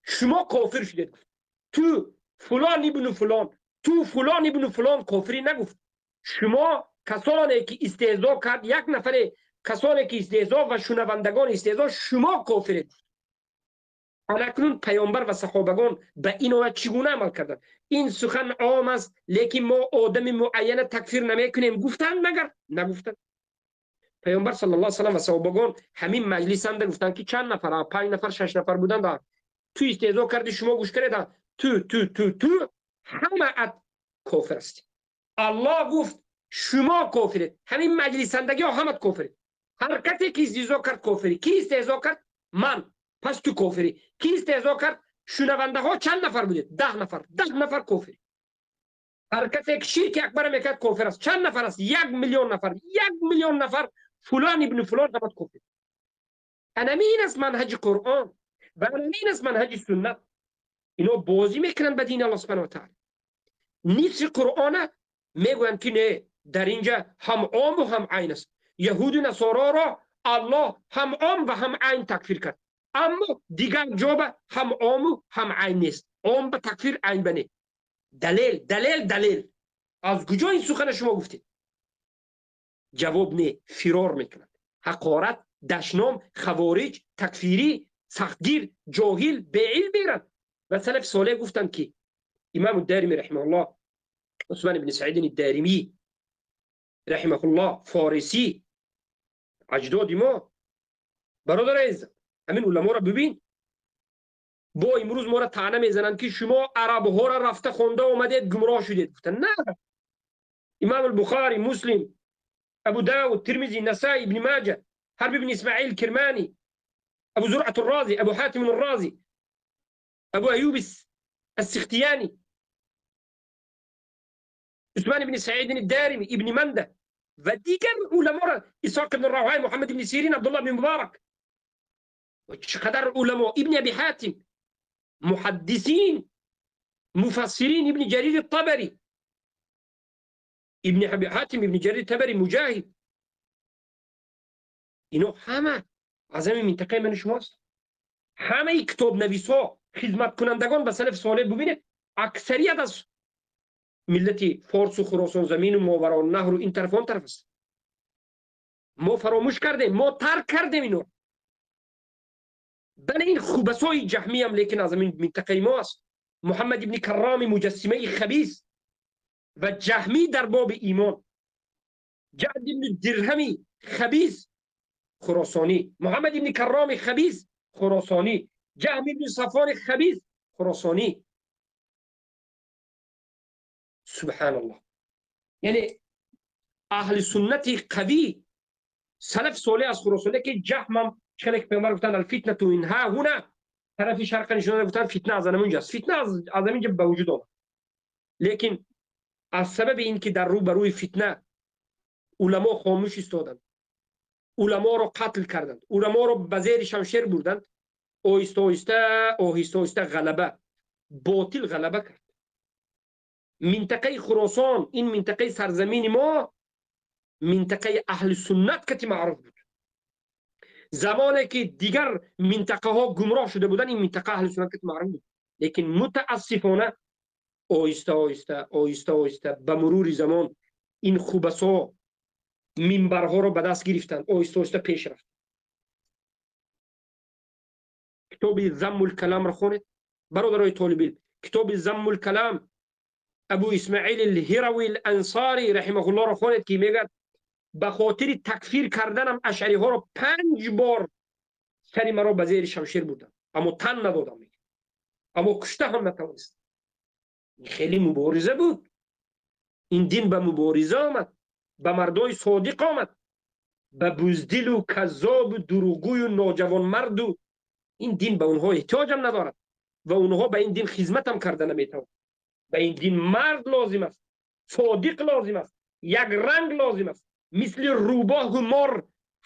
شما کافر شدید گفت. تو فلان ابن فلان، تو فلان ابن فلان کافری نگفت. شما کسانی که استهزاء کرد، یک نفر کسانی که استهزاء و شنوندگان استهزاء، شما کافرید. اکنون پیامبر و صحابگان به این آیت چگونه عمل کردند؟ این سخن عام است، لیکن ما آدم معین تکفیر نمیکنیم گفتند، مگر نگفتند؟ پیامبر صلی الله علیه و سلم و صحابگان همین مجلس هم گفتند که چند نفر، 5 نفر 6 نفر بودند، تو استهزاء کردی، شما گوش کردید، تو تو تو تو همه ات کافر هستی. الله گفت شما کافرید، همین مجلسندگی ها همه کافرید. هر کسی که استهزاء کرد کافری. کی استهزاء کرد؟ من. پس تو کافری. کی استهزاء کرد؟ شنونده ها چند نفر بودید؟ 10 نفر. 10 نفر کافری. هر کسی که شرک اکبر میکرد کافر است. چند نفر است؟ 1 میلیون نفر. 1 میلیون نفر فلان ابن فلان همه کافر. انمین است منهج قرآن و انمین است منهج سنت. اینا بازی میکنن به دین الله سبحانه و تعالی. نصف قرآن میگویند که نه، در اینجا هم عام و هم عین است. یهود و نصارا را الله هم عام و هم عین تکفیر کرد، اما دیگر جا هم عام و هم عین نیست. عام به تکفیر، عین به نه. دلیل دلیل دلیل. از کجا این سخن شما گفتید؟ جواب نه، فرار میکنند. حقارت، دشنام، خوارج، تکفیری، سختگیر، جاهل، بی‌علم میرند. و سلف صالح گفتند که امام الدارمی رحمه الله، عثمان بن سعید الدارمی رحمه الله، فارسی، اجداد ما، برادر عزیز، همین علما را ببین، با امروز ما را طعنه میزنند که شما عرب ها را رفته خونده آمدید گمراه شدید. گفتن نه، امام البخاری، مسلم، ابو داود، ترمذی، نسائی، ابن ماجه، حرب بن اسماعیل کرمانی، ابو زرعة الرازی، ابو حاتم الرازی، ابو ایوب السختیانی، عثمان بن سعید الدارمی، ابن منده و دیگر علما را، اسحاق بن راهوی، محمد بن سیرین، عبدالله بن مبارک و چقدر علما، ابن ابی حاتم، محدثین، مفسرین، ابن جریر الطبری، ابن ابی حاتم، ابن جریر الطبری، مجاهد، اینا همه از همین منطقه من شماست. همه کتاب نویس ها، خدمت کنندگان به سلف صالح ببینید، اکثریت از ملت فارس و خراسان زمین و ماورا نهر و این طرف آن طرف است. ما فراموش کردیم، ما ترک کردیم اینو. بله این خوبسای جهمی هم لیکن از همین منطقه ما است. محمد ابن کرام مجسمه خبیث و جهمی در باب ایمان، جعد ابن درهمی خبیث خراسانی، محمد ابن کرام خبیث خراسانی، جهم ابن صفوان خبیث خراسانی. سبحان الله. یعنی اهل سنت قوی سلف صالح از خراسانی که جهم هم چنین که پیامبر گفتن الفتنه اینها هنا، طرف شرق نشون گفتن فتنه از همونجاست، فتنه از همینجا به وجود آمد. لیکن از سبب اینکه در روبروی فتنه علما خاموش ایستادند، علما را قتل کردند، علما را به زیر شمشیر بردند، آهسته آهسته آهسته آهسته غلبه باطل غلبه کرد. منطقه خراسان، این منطقه سرزمین ما، منطقه اهل سنت که معروف بود. زمانی که دیگر منطقه ها گمراه شده بودن، این منطقه اهل سنت که معروف بود. Лекин мутаассифона оҳиста оҳиста оҳиста оҳиста ба мурури замон ин хубасо минбарҳоро ба даст гирифтанд, оҳиста оҳиста пеш рафт. Китоби Заммул-Каламро хонед, бародарои толибилм. Китоби Заммул-Калам Абу Исмаил ал-Ҳирави ал-Ансари раҳимаҳуллоҳро хонед, ки мегӯяд ба хотири такфир карданам ашъариҳоро 5 бор сари маро ба зери шамшер бурданд, аммо тан надодам, аммо кушта ҳам натавонистам. Хеле мубориза буд. Ин дин ба мубориза омад, ба мардои содиқ омад, ба буздилу каззобу дурӯғгӯю ноҷавонмарду ин дин ба онҳо эҳтиёҷам надорад ва онҳо ба ин дин хизматам карда наметавонанд. Ба ин дин мард лозим аст, содиқ лозим аст, як ранг лозим аст. Мисли рӯбоҳу мор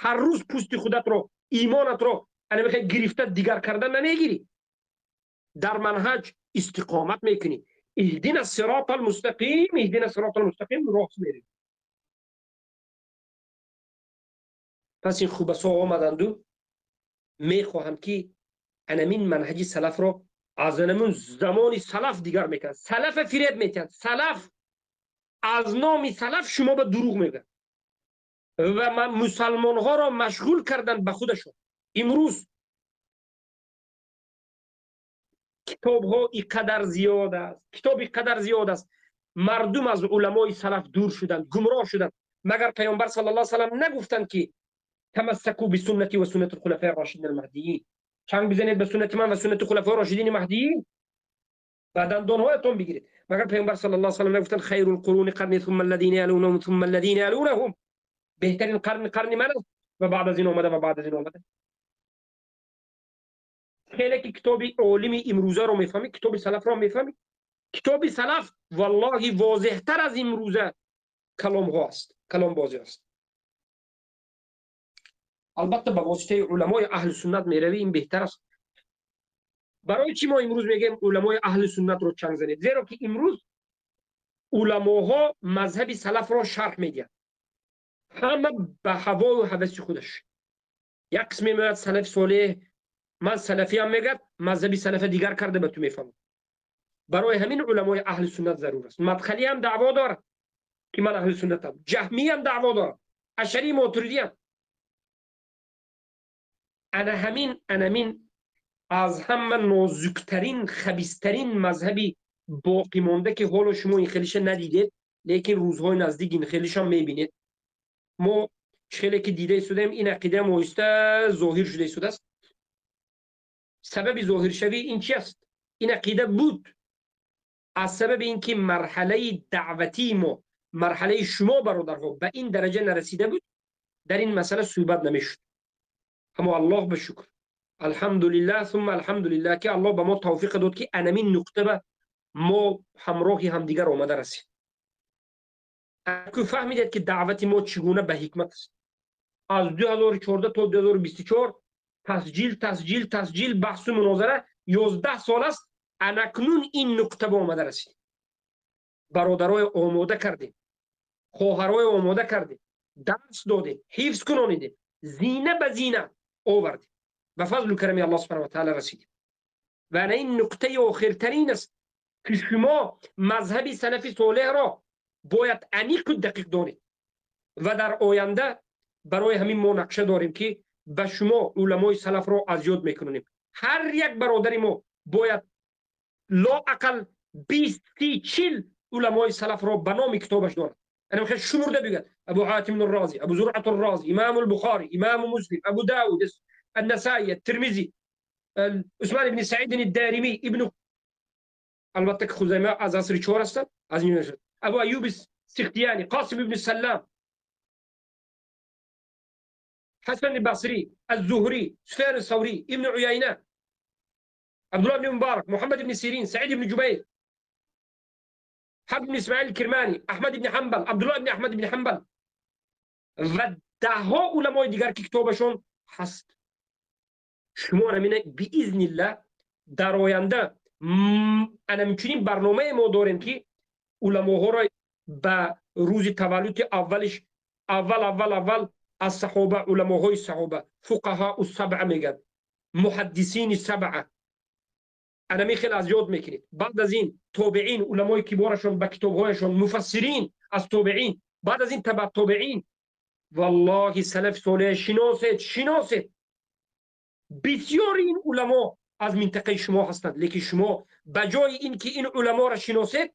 ҳар рӯз пӯсти худатро, имонатро ана мехоҳӣ гирифта дигар карда намегирӣ. Дар манҳаҷ истиқомат мекунӣ. Иҳдина сирота алмустақим, иҳдина сирота алмустақим, рост мерӣ. Пас ин хубасо омаданду мехоҳанд ки анамин манҳаҷи салафро аз анамун замони салаф дигар мекунанд. Салафа фиреб метиҳанд. Салаф аз номи салаф шумо ба дурӯғ мегӯянд ва мусалмонҳоро машғул карданд ба худашон. Имрӯз китобҳо и қадар зиёд аст, китоб и қадар зиёд аст. Мардум аз уламои салаф дур шуданд, гумроҳ шуданд. Магар Паёмбар саллаллоҳу алайҳи васаллам нагуфтанд ки тамассаку бисуннати ва суннати хулафаи рошидин алмаҳдиин, чанг бизанед ба суннати ман ва суннати хулафаи рошидини маҳдиин ва дандонҳоятон бигиред. Магар Паёмбар саллаллоҳу алайҳи васаллам нагуфтанд хайрул қуруни қарни сумма аллазина ялунахум сумма аллазина ялунахум, беҳтарин қарн қарни ман аст ва баъд аз ин омада ва баъд аз ин омада. Хеле ки китоби олими имрӯзаро мефаҳмӣ, китоби салафро мефаҳмӣ. Китоби салаф валлоҳи возеҳтар аз имрӯза каломҳо аст, каломбозӣ аст. Албатта ба воситаи уламои аҳли суннат меравӣ, ин беҳтар аст. Барои чӣ мо имрӯз мегӯем уламои аҳли суннатро чанг занед? Зеро ки имрӯз уламоҳо мазҳаби салафро шарҳ медиҳанд, ҳама ба ҳавою ҳаваси худаш. Як қисме меояд салафи солеҳ, ман салафиам мегӯяд, мазҳаби салафа дигар карда ба ту мефаҳмам. Барои ҳамин уламои аҳли суннат зарур аст. Мадхалиам даъво дорад ки ман аҳли суннатам, ҷаҳмиям даъво дорад, ашари мотуридиям. Ана ҳамин, анамин аз ҳама нозуктарин, хабистарин мазҳаби боқӣ монда ки ҳоло шумо ин хелиша надидед, лекин рӯзҳои наздик ин хелиша мебинед. Мо хеле ки дида истодаем, ин ақида оҳиста зоҳир шуда истодааст. Сабаби зоҳиршавӣ ин чи аст? Ин ақида буд аз сабаби ин ки марҳалаи даъватии мо, марҳалаи шумо бародарҳо ба ин дараҷа нарасида буд, дар ин масъала суҳбат намешуд. Аммо Аллоҳ ба шукр, алҳамдулиллаҳ сумма алҳамдулиллаҳ, ки Аллоҳ ба мо тавфиқ дод ки анамин нуқта ба мо ҳамроҳи ҳамдигар омада расид. Ку фаҳмидед ки даъвати мо чӣ гуна ба ҳикмат аст. Аз 2014 то 2024 тасҷил, тасҷил, тасҷил, баҳсу мунозара 11 сол аст. Анакнун ин нуқта ба омада расид. Бародарои омода кардем, хоҳарои омода кардем, дарс додем, ҳифз кунонидем, зина ба зина овардем, ба фазлу карами Аллоҳ субҳанаҳу ва таъала расидем. Ва ана ин нуқтаи охиртарин аст ки шумо мазҳаби салафи солеҳро бояд аниқу дақиқ донед ва дар оянда барои ҳамин мо нақша дорем ки ба шумо уламои салафро аз ёд мекунонем. Ҳар як бародари мо бояд лоақал 20, 30, 40 уламои салафро ба номи китобаш дорад. Ана мехоҳад шумурда бигӯяд: Абу Ҳотим ар-Розӣ, Абу Зуръат ар-Розӣ, Имом ал-Бухорӣ, Имом Муслим, Абу Давуд, ан-Насоӣ, ат-Термизӣ, Усмон ибн Саид ад-Доримӣ, ибн, албатта ки Хузайма аз асри 4 ҳастанд, аз ин Абу Аюб Сихтияни, Қосим ибн Саллам, Ҳасан Басрӣ, аз-Зуҳрӣ, Суфён ас-Саврӣ, ибн Уяйна, Абдуллоҳ ибн Муборак, Муҳаммад ибн Сирин, Саид ибн Ҷубайр, Ҳабб ибн Исмоил Кирмонӣ, Аҳмад ибн Ҳанбал, Абдуллоҳ ибн Аҳмад ибн Ҳанбал ва даҳҳо уламои дигар ки китобашон ҳаст. Шумо ана биизниллаҳ дар оянда ана чунин барномае мо дорем ки уламоҳоро ба рӯзи таваллуди аввалиш аввал аввал аввал аз саҳоба, уламоҳои саҳоба, фуқаҳоу сабъа мегӯянд, муҳаддисини сабъа, Анами хел аз ёд мекунед. Баъд аз ин тобеин, уламои киборашон ба китобҳояшон, муфассирин аз тобеин, баъд аз ин таба тобеин. Валлоҳи, салафи солеҳ шиносед, шиносед. Бисёри ин уламо аз минтақаи шумо ҳастанд, лекин шумо ба ҷои ин ки ин уламоро шиносед,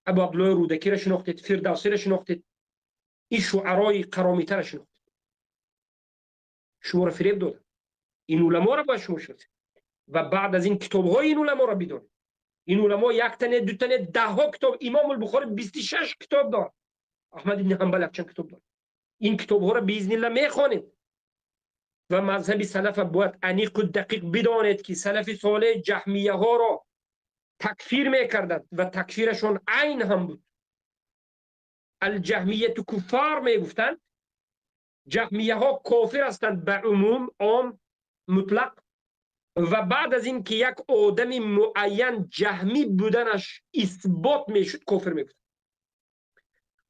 Абу Абдуллои Рӯдакиро шинохтед, Фирдавсиро шинохтед, ин шуарои қаромитаро шинохтед. Шуморо фиреб доданд. Ин уламоро бояд шумо шиносед ва баъд аз ин китобҳои ин уламоро бидонед. Ин уламо яктане, дутане, даҳҳо китоб. Имом Бухорӣ 26 китоб дорад, Аҳмад ибни Ҳанбал якчанд китоб дорад. Ин китобҳоро биизнилла мехонед ва мазҳаби салафа бояд аниқу дақиқ бидонед, ки салафи солеҳ ҷаҳмияҳоро такфир мекарданд ва такфирашон айн ҳам буд. Алҷаҳмияту куффар мегуфтанд, ҷаҳмияҳо кофир ҳастанд ба умум, ом, мутлақ. Ва баъд аз ин ки як одами муайян ҷаҳмӣ буданаш исбот мешуд, кофир мегуфтанд.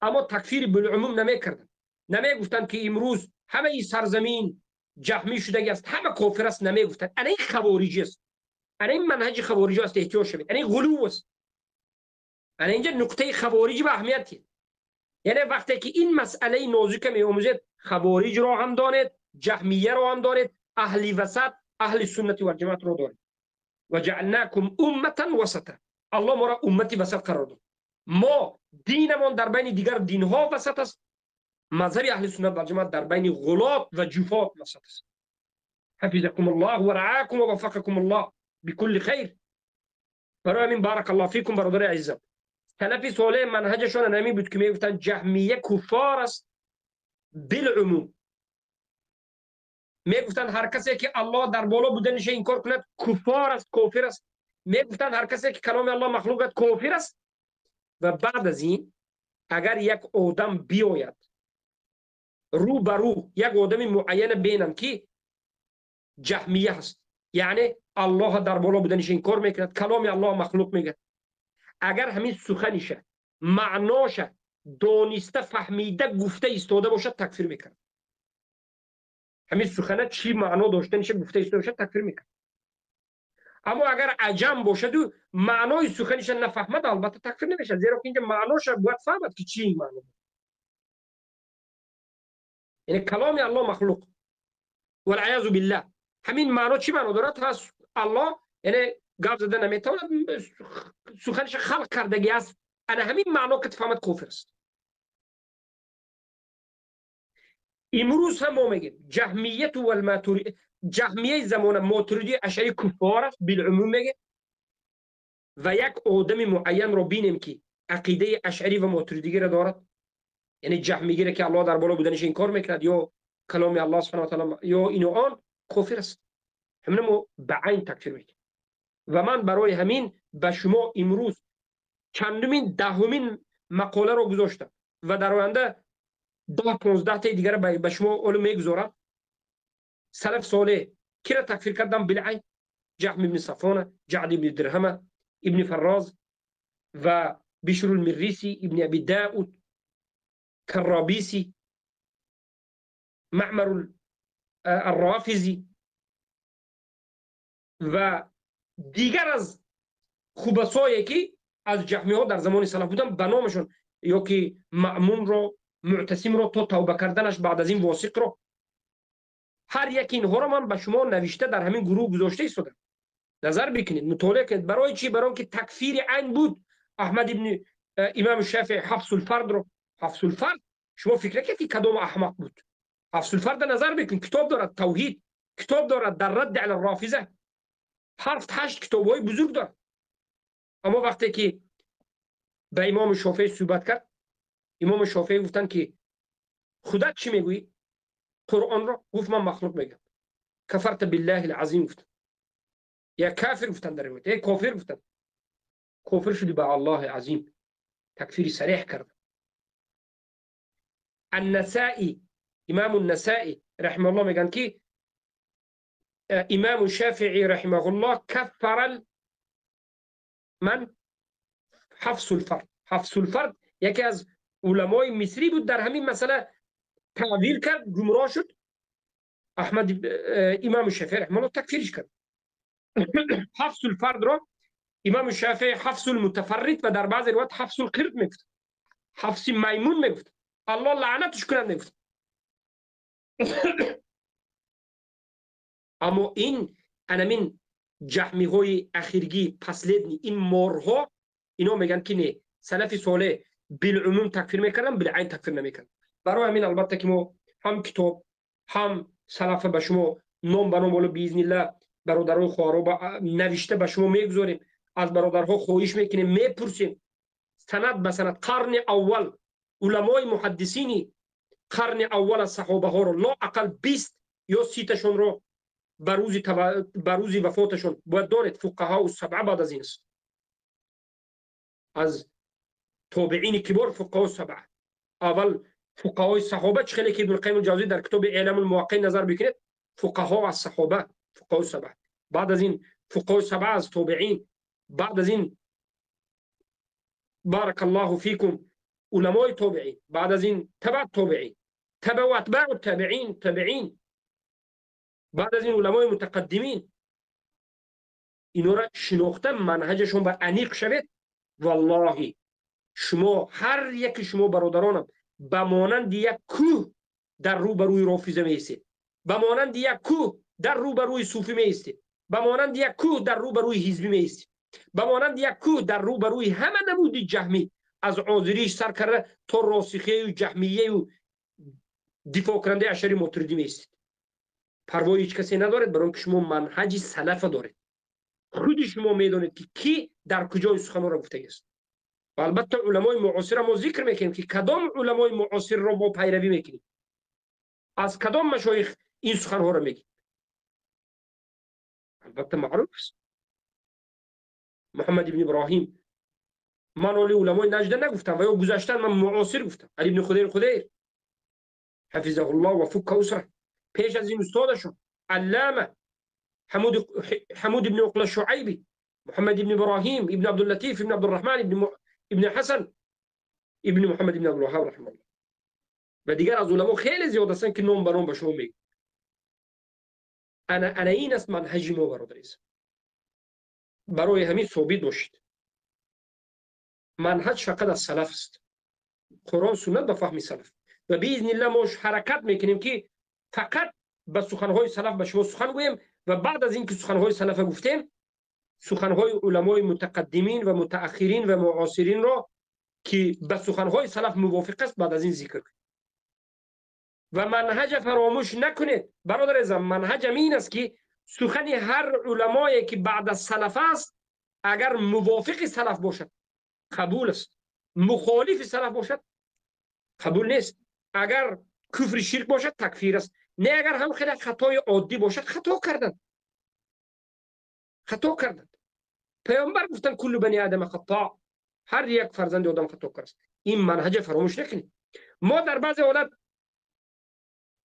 Аммо такфири билумум намекарданд. Намегуфтанд, ки имрӯз ҳамаи сарзамин ҷаҳмӣ шудаги аст, ҳама кофир аст, намегуфтанд. Ана ин хавориҷӣ аст, ана ин манҳаҷи хавориҷӣ аст, эҳтиёт шавед, ана ин ғулув аст. Ана инҷа нуқтаи хавориҷӣ ба аҳамият. Яъне вақте ки ин масъалаи нозука меомӯзед, хавориҷро ҳам донед, ҷаҳмияро ҳам донед, аҳли васат, аҳли суннати валҷамоатро донед. Ва ҷаалнакум умматан васата. Аллоҳ моро уммати васат қарор дод. Мо динамон дар байни дигар динҳо васат аст, мазҳаби аҳли суннат валҷамоат дар байни ғулот ва ҷуфот васат аст. Ҳафизакум Аллоҳ ва раакум ва ваффақакум Аллоҳ бикулли хайр. Барои ҳамин, барак Аллоҳ фикум, бародари азизам, салафи солеҳ манҳаҷашон ҳамин буд, ки мегуфтанд ҷаҳмия куффор аст билумум. Мегуфтанд, ҳар касе ки Аллоҳ дар боло буданиша инкор кунад, куффор аст, кофир аст. Мегуфтанд, ҳар касе ки каломи Аллоҳ махлуқ аст, кофир аст. Ва баъд аз ин агар як одам биёяд рӯ ба рӯ, як одами муайяна бинам, ки ҷаҳмия ҳаст, яъне Аллоҳ дар боло буданиша инкор мекунад, каломи Аллоҳ махлуқ мегӯяд, агар ҳамин суханиша маъноша дониста, фаҳмида гуфта истода бошад, такфир мекунад. Ҳамин сухана чӣ маъно доштаниша гуфта истода бошад, такфир мекунад. Аммо агар аҷам бошаду маънои суханиша нафаҳмад, албатта, такфир намешавад, зеро ки инҷа маъноша бояд фаҳмад, ки чӣ маъно. Яъне каломи Аллоҳ махлуқ, валъаязу биллаҳ, ҳамин маъно чӣ маъно дорад? Ҳас Аллоҳ яъне гап зада наметавонад, суханиша халқ кардагӣ аст. Ана ҳамин маъно ки фаҳмад, кофир аст. Имрӯз ҳам мо мегӯем, ҷаҳмияту валматури, ҷаҳмияи замона, мотуридии, ашари куффор аст билумум мегӯем. Ва як одами муайянро бинем, ки ақидаи ашарӣ ва мотуридигиро дорад, яъне ҷаҳмигире, ки Аллоҳ дар боло буданиша инкор мекунад ё каломи Аллоҳ субҳана ва таъала ё ину он, кофир аст. Ҳамина мо ба айн такфир мекунем. Ва ман барои ҳамин ба шумо имрӯз чандумин, 10-умин мақоларо гузоштам ва дар оянда 10, 15-таи дигара ба шумо оло мегузорам. Салаф солеҳ кира такфир кардам билайн? Ҷаҳм ибни Сафона, Ҷаъд ибни Дирҳама, ибни Фарроз ва Бишрулмирриси, ибни Аби Дауд Карробиси, Маъмар Аррофизӣ ва дигар аз хубасое, ки аз ҷаҳмиҳо дар замони салаф буданд, ба номашон, ё ки Маъмунро, Муътасимро то тавба карданаш, баъд аз ин Восиқро, ҳар яки инҳоро ман ба шумо навишта дар ҳамин гурӯҳ гузошта истодам. Назар бикунед, мутолиа кунед. Барои чӣ? Барои он ки такфири айн буд. Аҳмад ибни имами Шафии Ҳафсулфардро, Ҳафсулфард, шумо фикр накунед, ки кадом аҳмақ буд. Ҳафсулфарда назар бикунед, китоб дорад Тавҳид, китоб дорад дар радди ала Рофиза, ҳафт, ҳашт китобҳои бузург дорад. Аммо вақте ки ба имоми Шофеӣ суҳбат кард, имоми Шофеӣ гуфтанд, ки худат чӣ мегӯӣ Қуръонро? Гуфт: «Ман махлуқ мегӯям». «Кафарта биллаҳи лазим», гуфтанд, я кафир гуфтанд дар ривоят, э кофир гуфтанд, кофир шуди ба Аллоҳи азим. Такфири сареҳ кард. Аннасаӣ, имаму Насаӣ раҳимаҳуллоҳ мегӯянд, ки имаму Шафиӣ раҳимаҳуллоҳ каффара ман Ҳафсулфард. Ҳафсулфард яке аз уламои мисрӣ буд, дар ҳамин масъала таъвил кард, гумроҳ шуд. Аҳмад, имаму Шафиӣ раҳимаҳуллоҳ такфириш кард Ҳафсулфардро. Имом Шофеъи ҳафс мутафаррид ва дар баъзе ривоят ҳафс қирд мегуфт, ҳафси маймун мегуфт, Аллоҳ лаънаташ кунад мегуфт. Аммо ин анамин ҷаҳмиҳои ахиргӣ, последний, ин морҳо, ино мегӯянд ки не, салафи солеҳ билумум такфир мекарданд, билайн такфир намекарданд. Барои ҳамин албатта ки мо ҳам китоб ҳам салафа ба шумо ном ба ном, боло биизнилла бародарои хоҳаро навишта ба шумо мегузорем. Аз бародарҳо хоҳиш мекунем, мепурсем санад ба санад қарни аввал уламои муҳаддисини қарни аввал аз саҳобаҳоро лоақал 20 ё 30 ташонро ба рӯзи вафоташон бояд донед. Фуқаҳоу сабъа баъд аз ин аст, аз тобеини кибор фуқаҳоу сабъа. Аввал фуқаҳои саҳоба, чӣ хеле ки Ибни Қайим Ҷавзӣ дар китоби Эълам Муваққин назар бикунед, фуқаҳо аз саҳоба, фуқаҳои сабъа. Баъд аз ин фуқаҳои сабъа аз тобеин, баъд аз ин баракаллоҳу фикум уламои тобеин, баъд аз ин табаъ тобеин, табаъ ва атбаъу табеин, табеин, баъд аз ин уламои мутақаддимин. Инора шинохта манҳаҷашон ба аниқ шавед. Валлоҳи шумо ҳар яки шумо бародаронам ба монанди як кӯҳ дар рӯбарӯи рофиза меистед, ба монанди як кӯҳ дар рӯбарӯи суфӣ меистед, ба монанди як кӯҳ дар рӯбарӯи ҳизбӣ меистед, ба монанди як кӯҳ дар рӯбарӯи ҳама намуди ҷаҳмӣ, аз озириш сар карда то росихияю ҷаҳмияю дифоъкунандаи ашари мотуридӣ меистед. Парвои ҳеҷ касе надоред, барои он ки шумо манҳаҷи салафа доред. Худи шумо медонед ки кӣ дар куҷои суханҳоро гуфтагиаст. Ва албатта уламои муосирро мо зикр мекунем ки кадом уламои муосирро мо пайравӣ мекунем, аз кадом машоих ин суханҳоро мегӯем. Албатта маъруф аст Муҳаммад ибн Иброҳим. Ман оли уламои наҷда нагуфтам ва ё гузаштан, ман муосир гуфтам. Али ибн Худайр Худайр ҳафизаҳуллоҳ ва фукка усра, пеш аз ин устодашон аллама Ҳамуд ибн Уқла Шуайби, Муҳаммад ибн Иброҳим ибн Абдуллатиф ибн Абдурраҳман ибн Ҳасан ибн Муҳаммад ибн Абдулваҳҳоб раҳимаҳуллоҳ ва дигар аз уламо хеле зиёд ҳастанд ки ном ба ном ба шумо мегӯям. Ана ин аст манҳаҷи мо, бародари азиз. Барои ҳамин собит бошед, манҳаҷ фақат аз салаф аст, Қуръон суннат ба фаҳми салаф. Ва биизнилла мо ҳаракат мекунем ки фақат ба суханҳои салаф ба шумо сухан гӯем ва баъд аз ин ки суханҳои салафа гуфтем, суханҳои уламои мутақаддимин ва мутааххирин ва муосиринро ки ба суханҳои салаф мувофиқ аст баъд аз ин зикр кунем. Ва манҳаҷа фаромӯш накунед бародари азизам. Манҳаҷ ин аст ки сухани ҳар уламое ки баъд аз салаф аст, агар мувофиқи салаф бошад қабул аст, мухолифи салаф бошад қабул нест. Агар куфри ширк бошад такфир аст, не агар ҳам хеле хатои оддӣ бошад хато карданд, хато карданд. Паёмбар гуфтанд куллу бани одама хато, ҳар як фарзанди одам хатокар аст. Ин манҳаҷа фаромӯш накунед. Мо дар баъзе ҳолат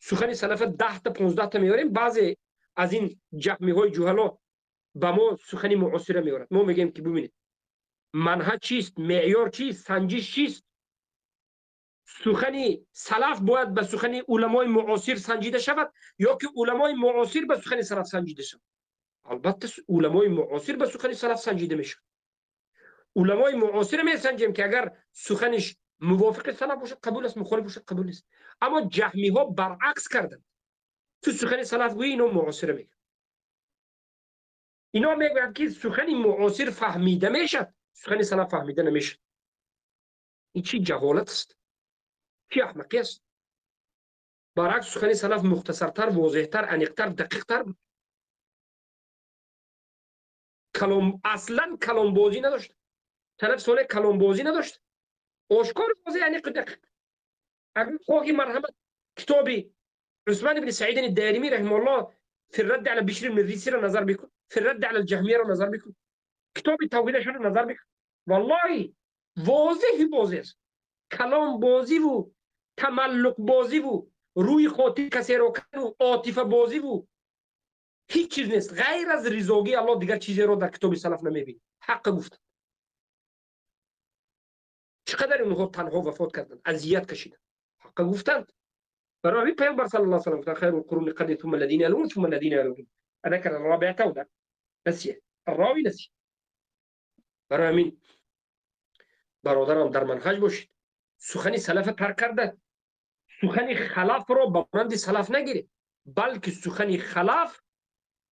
сухани салафа 10 та 15 та меорем, баъзе аз ин ҷаҳмиҳои ҷуҳало ба мо сухани муосира меорад. Мо мегӯем ки бубинед манҳаҷ чист, меъёр чист, санҷиш чист. Сухани салаф бояд ба сухани уламои муосир санҷида шавад ё ки уламои муосир ба сухани салаф санҷида шавад? Албатта уламои муосир ба сухани салаф санҷида мешавад. Уламои муосир месанҷем ки агар суханиш мувофиқи салаф бошад қабул аст, мухолиф бошад қабул нест. Аммо ҷаҳмиҳо баръакс карданд. Ту сухани салаф гӯӣ, ино муосира мегӯянд. Ино мегӯянд ки сухани муосир фаҳмида мешавад, сухани салаф фаҳмида намешавад. Ин чӣ ҷаҳолат аст, чӣ аҳмақӣ аст? Баръакс сухани салаф мухтасартар, возеҳтар, аниқтар, дақиқтар буд. Калом аслан каломбозӣ надошт. Салаф солеҳ каломбозӣ надошт, ошкор, возеҳ, аниқу дақиқ. Агар хоҳӣ марҳамат китоби Усман ибни Саидини Даримӣ раҳимаҳуллоҳ фи радди ала Бишр ибни Рисиро назар бикун, фи радди ала Ҷаҳмияро назар бикун, китоби тавҳидашро назар бикун. Валлоҳи возеҳи возеҳ аст. Каломбозиву тамаллуқбозиву рӯи хотири касеро кардану отифабозиву ҳеҷ чиз нест. Ғайр аз ризогии Аллоҳ дигар чизеро дар китоби салаф намебинӣ. Ҳаққа гуфтанд. Чӣ қадар инҳо танҳо вафот карданд, азият кашиданд, ҳаққа гуфтанд. Барои ҳамин Паёмбар саллаллоҳу алайҳи васаллам гуфтанд: хайрул қуруни қарни сумма аллазина ялун сумма аллазина ялун. ذكر الرابعة ولا نسيه الراوي، نسي. Барои ҳамин бародарам, дар манҳаҷ бошед, сухани салафа тарк карда, сухани халафро ба монанди салаф нагиред, балки сухани халаф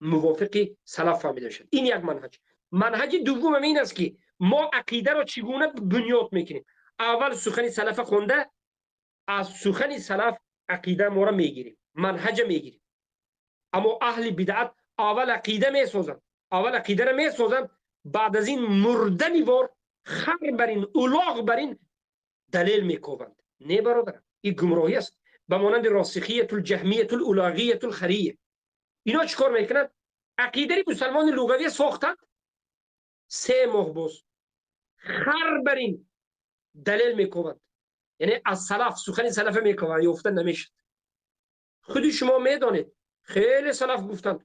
мувофиқи салаф фаҳмида мешавад. Ин як манҳаҷ. Манҳаҷи дуввумам ин аст, ки мо ақидаро чӣ гуна бунёд мекунем. Аввал сухани салафа хонда, аз сухани салаф ақида моро мегирем, манҳаҷа мегирем. Аммо аҳли бидъат аввал ақида месозанд, аввал ақидаро месозанд, баъд аз ин мурдани вор, хар бар ин, улоғ бар ин далел мекобанд. Не, бародарам, ин гумроҳӣ аст. Ба монанди росихиятул ҷаҳмиятул улоғиятул хария. Ино чӣ кор мекунанд? Ақидаи мусалмони луғавия сохтанд, 3 моҳ боз хар бар ин далел мекобанд, яъне аз салаф, сухани салафа мекобанд, ёфта намешад. Худи шумо медонед, хеле салаф гуфтанд,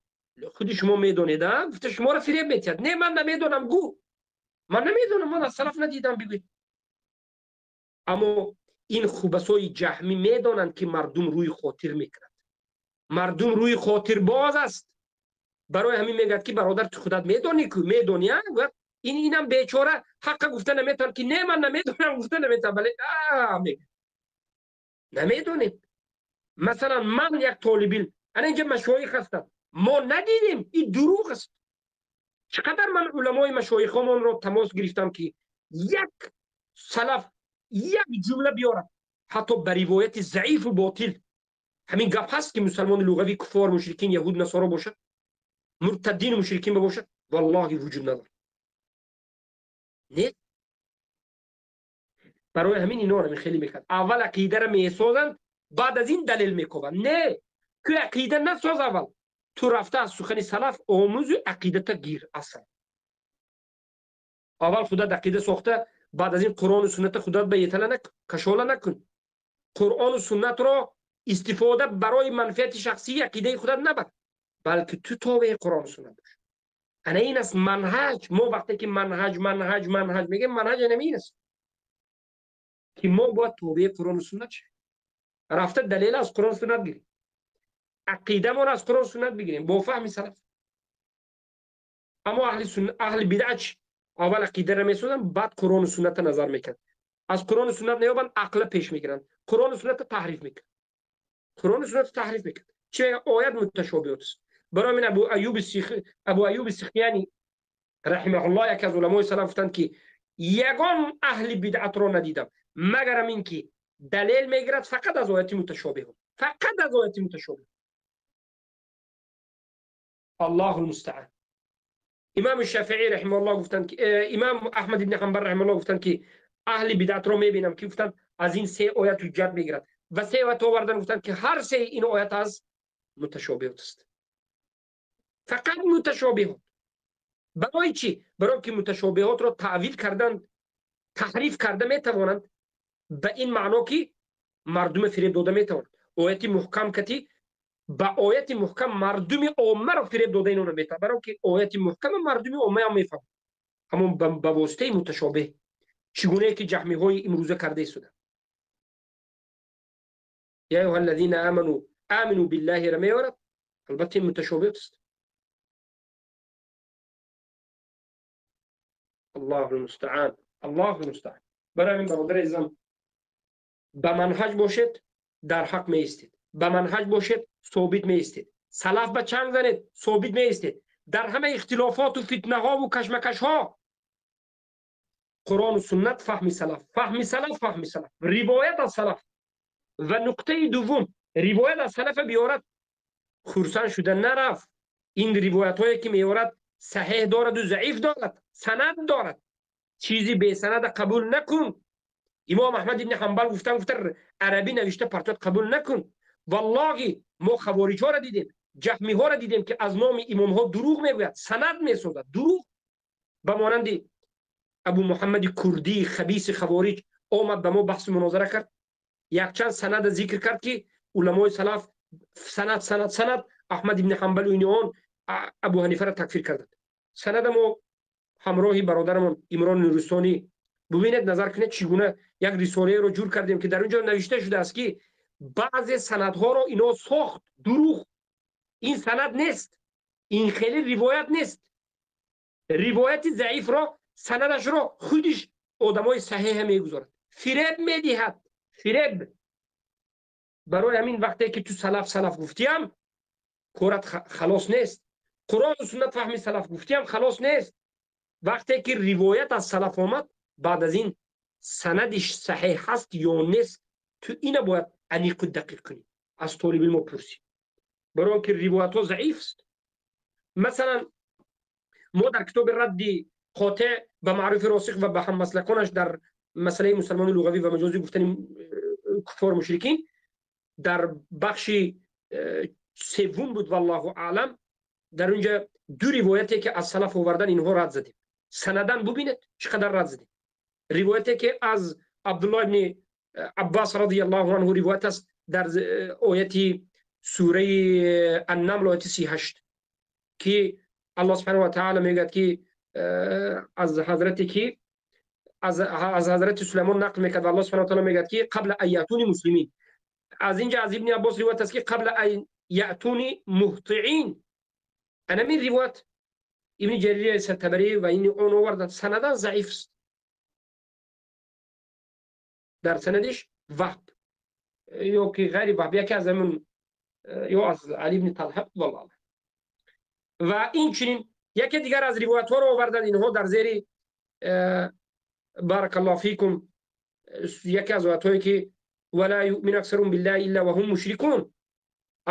худи шумо медонед, гуфта шуморо фиреб метиҳад. Не, ман намедонам, гӯ, ман намедонам, ман аз салаф надидам, бигӯед. Аммо ин хубасои ҷаҳмӣ медонанд, ки мардум рӯи хотир мекунад, мардум рӯи хотирбоз аст. Барои ҳамин мегӯяд, ки бародар, ту худат медонӣ, ку медонӣ, гӯяд. Ин инам бечора ҳаққа гуфта наметавонад, ки не, ман намедонам гуфта наметавонам, бале, мегӯяд, намедонем. Масалан, ман як толибилм, ана инҷа машоих ҳастанд, мо надидем, ин дурӯғ аст. Чӣ қадар ман уламои машоихомонро тамос гирифтам, ки як салаф як ҷумла биёрад, ҳатто ба ривояти заифу ботил, ҳамин гап ҳаст, ки мусалмони луғавӣ куффор, мушрикин, яҳуд, насоро бошад, муртаддину мушрикин бошад, валлоҳи, вуҷуд надорад. Не, барои ҳамин ино ҳамин хеле мекард: аввал ақидаро месозанд, баъд аз ин далел мекобанд. Не, ку ақида насоз, аввал ту рафта аз сухани салаф омӯзу ақидата гир. Асл аввал худат ақида сохта, баъд аз ин Қуръону сунната худат ба етала кашола накун. Қуръону суннатро истифода барои манфиати шахсии ақидаи худат набар, балки ту тобеи Қуръону суннат бош. Ана ин аст манҳаҷ. Мо вақте ки манҳаҷ, манҳаҷ, манҳаҷ мегӯем, манҳаҷ ана ин аст, ки мо бояд тобеи Қуръону суннат шавем, рафта далел аз Қуръону суннат гирем, ақидамон аз Қуръону суннат бигирем бо фаҳми салаф. Аммо аҳли бидъат аввал ақидаро месозанд, баъд Қуръону сунната назар мекунанд. Аз Қуръону суннат наёбанд, ақла пеш мегиранд, Қуръону сунната таҳриф мекунанд, Қуръону сунната таҳриф мекунанд. Чи оят муташобиҳот аст. Барои мин Абу Аюби Сихтияни раҳимаҳуллоҳ, яке аз уламои салаф, гуфтанд, ки ягон аҳли бидъатро надидам, магарам ин ки далел мегирад фақат аз ояти муташобиҳот, фақат аз ояти муташобиҳ. Аллоҳу лмустаан. Имами Шафиӣ раҳимаҳуллоҳ гуфтанд, ки имам Аҳмад ибни Ҳанбал раҳимаҳуллоҳ гуфтанд, ки аҳли бидъатро мебинам, ки гуфтанд, аз ин се оят ҳуҷҷат мегирад ва се оят овардан, гуфтанд, ки ҳар сеи ин оят аз муташобиҳот аст, фақат муташобиҳот. Барои чӣ? Барои ки муташобиҳотро таъвил кардан, таҳриф карда метавонанд, ба ин маъно, ки мардуме фиреб дода метавонанд. Ояти муҳкам кати ба ояти муҳкам мардуми оммаро фиреб дода ино наметавонад, барои ки ояти муҳкама мардуми оммаам мефаҳмад, ҳамон ба воситаи муташобеҳ, чӣ гунае ки ҷаҳмиҳои имрӯза карда истоданд. Я аюҳа аллазина аману амину биллаҳиро меорад, албатта ин муташобиҳ аст. Аллоҳу мустаан, Аллоҳу мустаан. Барои ҳамин, бародари азизам, ба манҳаҷ бошед, дар ҳақ меистед, ба манҳаҷ бошед, собит меистед, салаф ба чанг занед, собит меистед. Дар ҳама ихтилофоту фитнаҳову кашмакашҳо Қуръону суннат, фаҳми салаф, фаҳми салаф, фаҳми салаф, ривоят аз салаф. Ва нуқтаи дуввум: ривоят аз салафа биёрад, хурсанд шуда нарафт. Ин ривоятҳое ки меорад, саҳеҳ дораду заиф дорад, санад дорад. Чизи бесанада қабул накун. Имом Аҳмад ибни Ҳанбал гуфтан, гуфта, арабӣ навишта партояд, қабул накун. Валлоҳи, мо хавориҷҳоро дидем, ҷаҳмиҳоро дидем, ки аз номи имомҳо дурӯғ мегӯяд, санад месозад, дурӯғ. Ба монанди Абу Муҳаммади Курдии хабиси хавориҷ омад, ба мо баҳсу мунозара кард, якчанд санада зикр кард, ки уламои салаф санад, санад, санад, Аҳмад ибни Ҳанбалу ини он Абу Ҳанифаро такфир карданд. Санада мо ҳамроҳи бародарамон Имрон Нурустонӣ, бубинед, назар кунед, чӣ гуна як рисолаеро ҷур кардем, ки дар он ҷо навишта шудааст, ки баъзе санадҳоро ино сохт, дурӯғ, ин санад нест, ин хеле ривоят нест. Ривояти заифро Санадашро худиш одамои саҳеҳа мегузорад, фиреб медиҳад, фиреб. Барои ҳамин вақте ки ту салаф салаф гуфтиам, корат халос нест. Қуръону суннат фаҳми салаф гуфтиам, халос нест. Вақте ки ривоят аз салаф омад, баъд аз ин санадиш саҳеҳ ҳаст ё нест, ту ина бояд аниқу дақиқ кунӣ, аз толибилмо пурсӣ, барои он ки ривоятҳо заиф аст. Масалан, мо дар китоби Радди қотеъ ба маъруфи росих ва ба ҳаммаслаконаш дар масъалаи мусалмони луғавӣ ва маҷозӣ гуфтани куффор мушрикин дар бахши севум буд, валлоҳу аълам, дар унҷа ду ривояте ки аз салаф овардан, инҳо рад задем. Санадан бубинед, чӣ қадар рад задем. Ривояте ки аз Абдуллоҳ ибни Аббас радиаллоҳу анҳу ривоят аст дар ояти сураи Аннамл, ояти 38, ки Аллоҳ субҳанаҳу ва таъала мегӯяд ки аз ҳазрате ки аз ҳазрати Сулаймон нақл мекард ва Аллоҳ субҳанаҳу ва таъала мегӯяд ки қабла ан яътуни муслимин. Аз инҷа аз Ибни Аббос ривоят аст ки қабла ан яътуни муҳтиин. Анамин ривоят Ибни Ҷарир Табарӣ ва ин он оварданд, санадан заиф аст. Дар санадиш Ваҳб ё ки ғайри Ваҳб, яке аз ҳамин ё аз Али ибни Талҳа, валлоҳ. Ва инчунин яке дигар аз ривоятҳоро оварданд инҳо дар зери, баракаллоҳу фикум, яке аз оятҳое ки вала юъмину аксарум биллаҳи илла ва ҳум мушрикун,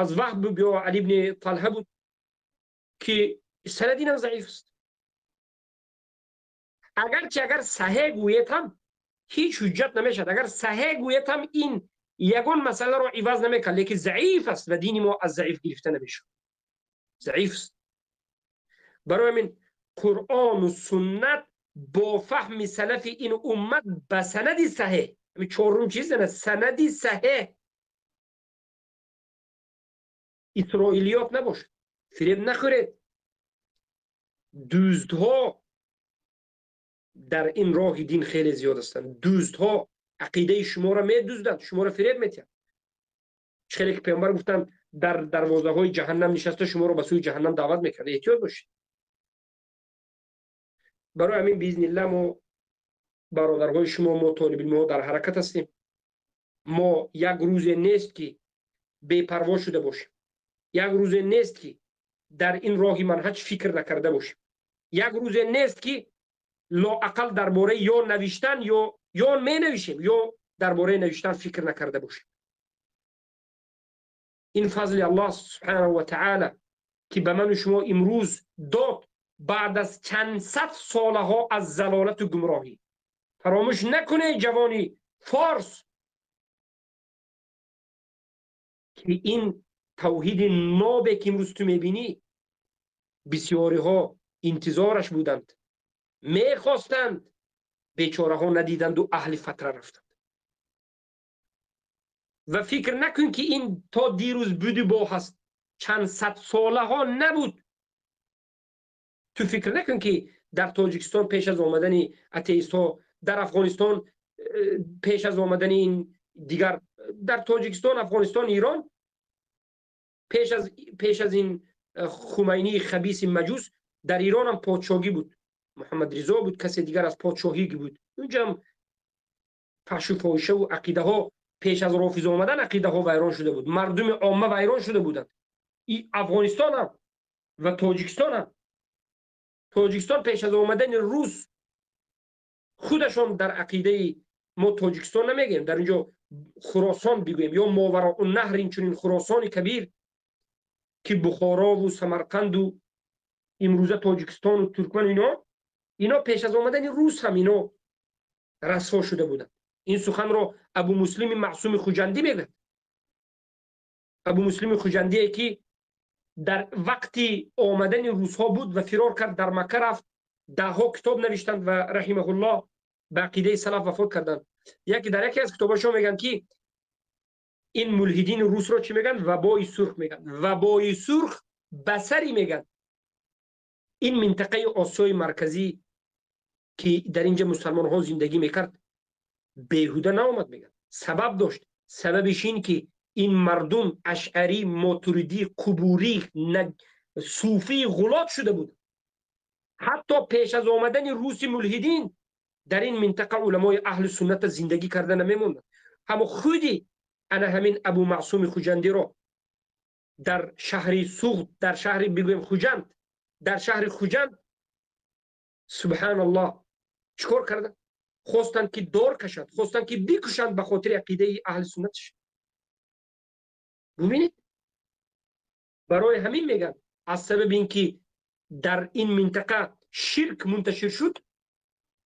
аз Ваҳб ё Али ибни Талҳа буд ки санад инам заиф аст. Агарчи агар саҳеҳ гӯед ҳам, ҳеҷ ҳуҷҷат намешавад. Агар саҳеҳ гӯед ҳам, ин ягон масъаларо иваз намекард, лекин заиф аст ва дини мо аз заиф гирифта намешавад, заиф аст. Барои ҳамин Қуръону суннат бо фаҳми салафи ин уммат ба санади саҳеҳ, ҳамин чорум чиз, санади саҳеҳ, исроилиёт набошад, фиреб нахӯред. Дӯздҳо дар ин роҳи дин хеле зиёд ҳастанд. Дӯздҳо ақидаи шуморо медузданд, шуморо фиреб метиҳанд. Чӣ хеле ки паёмбар гуфтанд, дар дарвозаҳои ҷаҳаннам нишаста шуморо ба сӯи ҷаҳаннам даъват мекард. Эҳтиёт бошед. Барои ҳамин биизнилла мо бародарҳои шумо, мо толибилмҳо дар ҳаракат ҳастем. Мо як рӯзе нест ки бепарво шуда бошем, як рӯзе нест ки дар ин роҳи манҳаҷ фикр накарда бошем, як рӯзе нест ки лоақал дар бораи ё навиштан ё менавишем, ё дар бораи навиштан фикр накарда бошем. Ин фазли Аллоҳ субҳанаҳу ва таъала ки ба ману шумо имрӯз дод баъд аз чанд сад солаҳо аз залолату гумроҳӣ. Фаромӯш накунед, ҷавони форс, ки ин тавҳиди нобе ки имрӯз ту мебинӣ, бисёриҳо интизораш буданд, мехостанд, бечораҳо надиданду аҳли фатра рафтанд. Ва фикр накун ки ин то дирӯз буду бо ҳаст, чанд сад солаҳо набуд. Ту фикр накун ки дар Тоҷикистон пеш аз омадани атеистҳо, дар Афғонистон пеш аз омадани ин дигар, дар Тоҷикистон, Афғонистон, Ирон пеш аз ин Хумайнии хабиси маҷус, дар Ирон ҳам подшоҳӣ буд, Муҳаммад Ризо буд, касе дигар аз подшоҳӣ буд. Унҷа ҳам фаҳшу фоҳишаву ақидаҳо пеш аз рофиза омадан ақидаҳо вайрон шуда буд, мардуми омма вайрон шуда буданд. Афғонистон ҳам ва Тоҷикистон ҳам. Тоҷикистон пеш аз омадани рус худашон дар ақидаи мо Тоҷикистон намегӯем, дар инҷо Хуросон бигӯем ё Мовароуннаҳр, инчунин Хуросони Кабир ки Бухорову Самарқанду имрӯза Тоҷикистону Туркман, ино пеш аз омадани рус ҳам ино расво шуда буданд. Ин суханро Абу Муслими Маъсуми Хуҷандӣ мегӯяд. Абу Муслими Хуҷандие ки дар вақти омадани русҳо буд ва фирор кард, дар Макка рафт, даҳҳо китоб навиштанд ва раҳимаҳуллоҳ ба ақидаи салаф вафот карданд. Яке дар яке аз китобҳошон мегӯянд ки ин мулҳидини русро чӣ мегӯянд? Вабои сурх мегӯянд. Вабои сурх ба сари мегӯянд ин минтақаи Осиёи Марказӣ ки дар инҷа мусалмонҳо зиндагӣ мекард, беҳуда наомад, мегӯянд. Сабаб дошт. Сабабиш ин ки ин мардум ашъарӣ, мотуридӣ, қубурӣ, суфии ғулот шуда буд. Ҳатто пеш аз омадани руси мулҳидин дар ин минтақа уламои аҳли сунната зиндагӣ карда намемонданд. Ҳамо худи ана ҳамин Абу Маъсуми Хуҷандиро дар шаҳри Суғд, дар шаҳри бигӯем Хуҷанд, дар шаҳри Хуҷанд, субҳаналлоҳ, чӣ кор карданд? Хостанд ки дор кашанд, хостанд ки бикушанд ба хотири ақидаи аҳли суннаташ. Бубинед, барои ҳамин мегӯянд, аз сабаби ин ки дар ин минтақа ширк мунташир шуд,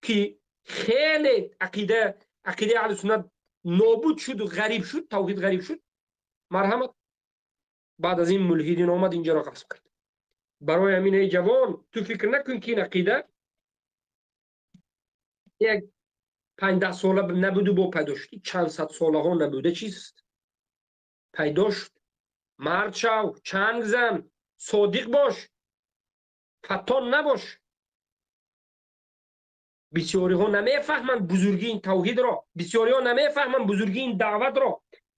ки хеле ақидаи аҳли суннат нобуд шуду ғариб шуд, тавҳид ғариб шуд. Марҳамат, баъд аз ин мулҳидин омад, инҷаро ғасб кард. Барои ҳамин, эй ҷавон, ту фикр накун, ки ин ақида як 5-10 сола набуду бо пайдо шуд. Чанд сад солаҳо набуда чиз аст, пайдо шуд. Мард шав, чанг зан, содиқ бош, фаттон набош. Бисёриҳо намефаҳманд бузургии ин тавҳидро, бисёриҳо намефаҳманд бузургии ин даъватро,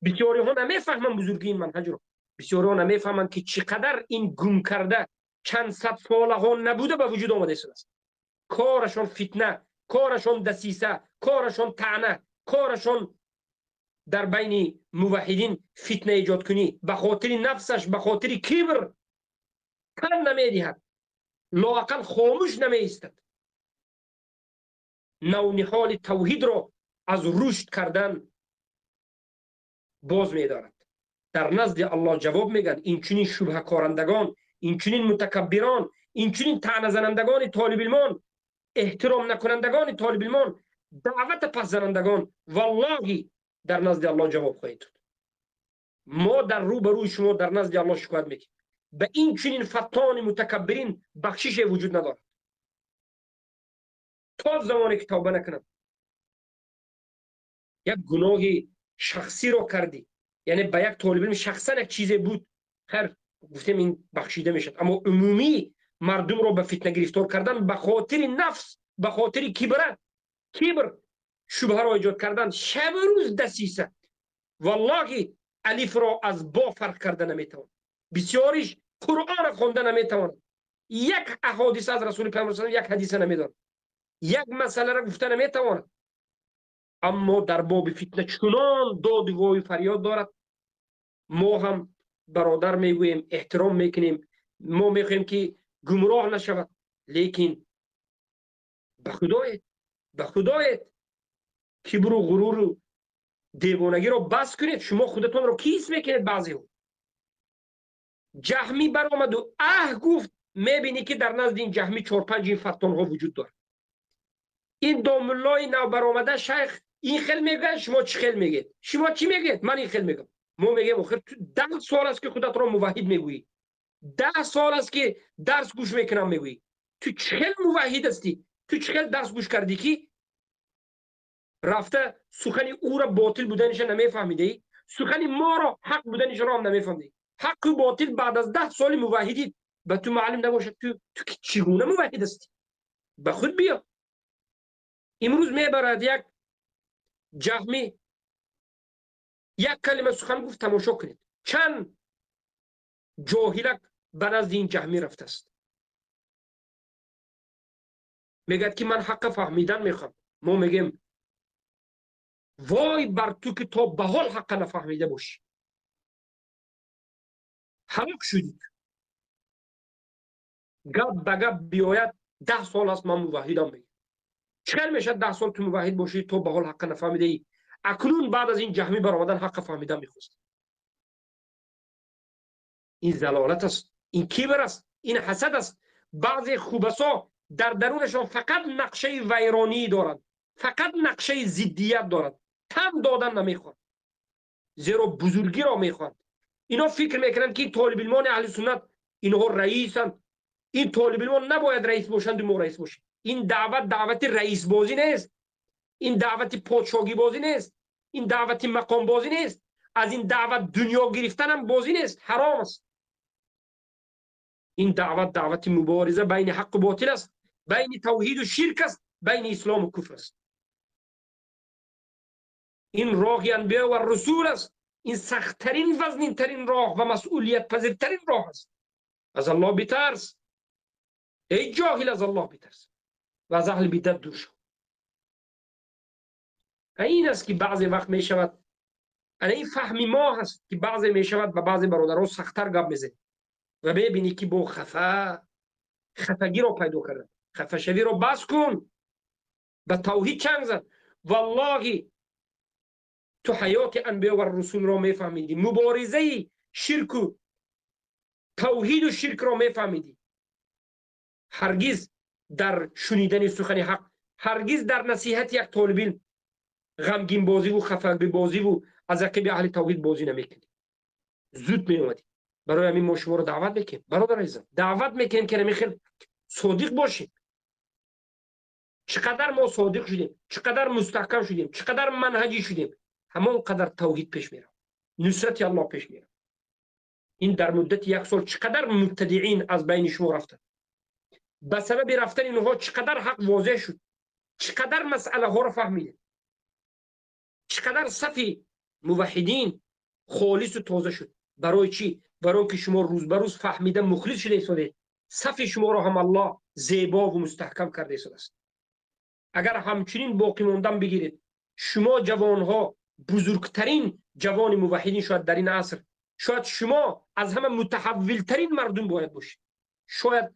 бисёриҳо намефаҳманд бузургии ин манҳаҷро, бисёриҳо намефаҳманд, ки чӣ қадар ин гум карда чанд сад солаҳо набуда ба вуҷуд омада истодааст. Корашон фитна, корашон дасиса, корашон таъна, корашон дар байни муваҳҳидин фитна эҷод кунӣ. Ба хотири нафсаш, ба хотири кибр тан намедиҳад, лоақал хомӯш намеистад. Навниҳоли тавҳидро аз рушд кардан боз медорад. Дар назди Аллоҳ ҷавоб мегӯянд инчунин шубҳакорандагон, инчунин мутакаббирон, инчунин таъназанандагони толибилмон, эҳтиром накунандагони толибилмон, даъвата пасзанандагон. Валлоҳи, дар назди Аллоҳ ҷавоб хоҳед дод. Мо дар рӯ ба рӯи шумо дар назди Аллоҳ шикоят мекунем. Ба ин чунин фаттони мутакаббирин бахшише вуҷуд надорад то замоне ки тавба накунанд. Як гуноҳи шахсиро кардӣ, яъне ба як толибилм шахсан як чизе буд, хайр, гуфтем, ин бахшида мешавад. Аммо умумӣ мардумро ба фитна гирифтор кардан ба хотири нафс, ба хотири кибр, шубҳаро эҷод кардан, шабу рӯз дасиса, валлоҳи, алифро аз бо фарқ карда наметавонад. Бисёриш Қуръонро хонда наметавонад, як аҳодиса аз Расули Пайғамбар, як ҳадиса намедонад, як масъаларо гуфта наметавонад, аммо дар боби фитна чунон доду вою фарёд дорад. Мо ҳам бародар мегӯем, эҳтиром мекунем, мо мехоҳем, ки гумроҳ нашавад, лекин ба худоед, ба худоед, кибру ғуруру девонагиро бас кунед. Шумо худатонро кис мекунед? Баъзеҳо ҷаҳмӣ баромаду аҳ гуфт, мебинӣ, ки дар назди ин ҷаҳмӣ чор-панҷ ин фаттонҳо вуҷуд дорад. Ин домуллои навбаромада шайх ин хел мегӯяд, шумо чӣ хел мегӯед? Шумо чӣ мегӯед? Ман ин хел мегӯям. Мо мегӯем: охир ту 10 сол аст, ки худатро муваҳҳид мегӯӣ, 10 сол аст, ки дарс гӯш мекунам мегӯӣ. Ту чӣ хел муваҳҳид ҳастӣ? Ту чӣ хел дарс гӯш кардӣ, ки рафта сухани ӯро ботил буданиша намефаҳмидаӣ, сухани моро ҳақ буданишаро ҳам намефаҳмидаӣ? Ҳаққу ботил баъд аз 10 соли муваҳҳидӣ ба ту маълум набошад, ту чӣ гуна муваҳҳид ҳастӣ? Ба худ биё. Имрӯз мебарад, як ҷаҳмӣ як калима сухан гуфт, тамошо кунед, чанд ҷоҳилак ба назди ин ҷаҳмӣ рафтааст. Мегӯяд, ки ман ҳаққа фаҳмидан мехоҳам. Мо мегӯем: вой бар ту, ки то ба ҳол ҳаққа нафаҳмида бошӣ, ҳалок шудӣ. Гап ба гап биёяд, 10 сол аст, ман муваҳҳидам мегӯям. Чӣ хел мешавад, 10 сол ту муваҳҳид бошӣ, то ба ҳол ҳаққа нафаҳмидаӣ, акнун баъд аз ин ҷаҳмӣ баромадан ҳаққа фаҳмидан мехост? Ин залолат аст, ин кибр аст, ин ҳасад аст. Баъзе хубасо дар дарунашон фақат нақшаи вайронӣ доранд, фақат нақшаи зиддият доранд, тан додан намехоҳанд, зеро бузургиро мехоҳанд. Ино фикр мекунанд, ки толибилмони аҳли суннат инҳо раисанд. Ин толибилмон набояд раис бошанду мо раис бошем. Ин даъват даъвати раисбозӣ нест, ин даъвати подшогибозӣ нест, ин даъвати мақомбозӣ нест, аз ин даъват дунё гирифтанам бозӣ нест, ҳаром аст. Ин даъват даъвати мубориза байни ҳаққу ботил аст, байни тавҳиду ширк аст, байни ислому куфр аст. Ин роҳи анбиё ва русул аст. Ин сахттарин, вазнинтарин роҳ ва масъулиятпазиртарин роҳ аст. Аз Аллоҳ битарс. Эй ҷоҳил, аз Аллоҳ битарс ва аз аҳли бидат дур шав. Ин аст ки баъзе вақт мешавад, ана ин фаҳми мо ҳаст ки баъзе мешавад ба баъзе бародарон сахттар гап мезанем ва мебинӣ ки бо хафагиро пайдо кардан. Хафашавиро бас кун, ба тавҳид чанг зад. Валлоҳи ту ҳаёти анбиё ва русулро мефаҳмидӣ, муборизаи ширку тавҳиду ширкро мефаҳмидӣ. Ҳаргиз дар шунидани сухани ҳақ, ҳаргиз дар насиҳати як толибилм ғамгинбозиву хафагибозиву аз ақиби аҳли тавҳид бозӣ намекунӣ. Зуд меомадӣ. Барои ҳамин мо шуморо даъват мекунем, бародар азизам, даъват мекунем ки ҳамин хел содиқ бошем. Чӣ қадар мо содиқ шудем, чӣ қадар мустаҳкам шудем, чӣ қадар манҳаҷӣ шудем, ҳамон қадар тавҳид пеш меравад, нусрати Аллоҳ пеш меравад. Ин дар муддати як сол чӣ қадар мубтадиин аз байни шумо рафтанд, ба сабаби рафтани инҳо чӣ қадар ҳақ возеҳ шуд, чӣ қадар масъалаҳоро фаҳмидем, чӣ қадар сафи муваҳҳидин холису тоза шуд. Барои чӣ? Барои ки шумо рӯз ба рӯз фаҳмида мухлис шуда истодед. Сафи шуморо ҳам Аллоҳ зебову мустаҳкам карда истодааст. Агар ҳамчунин боқӣ мондан бигиред, шумо ҷавонҳо бузургтарин ҷавони муваҳҳидин шояд дар ин аср, шояд шумо аз ҳама мутаҳаввилтарин мардум бояд бошед. Шояд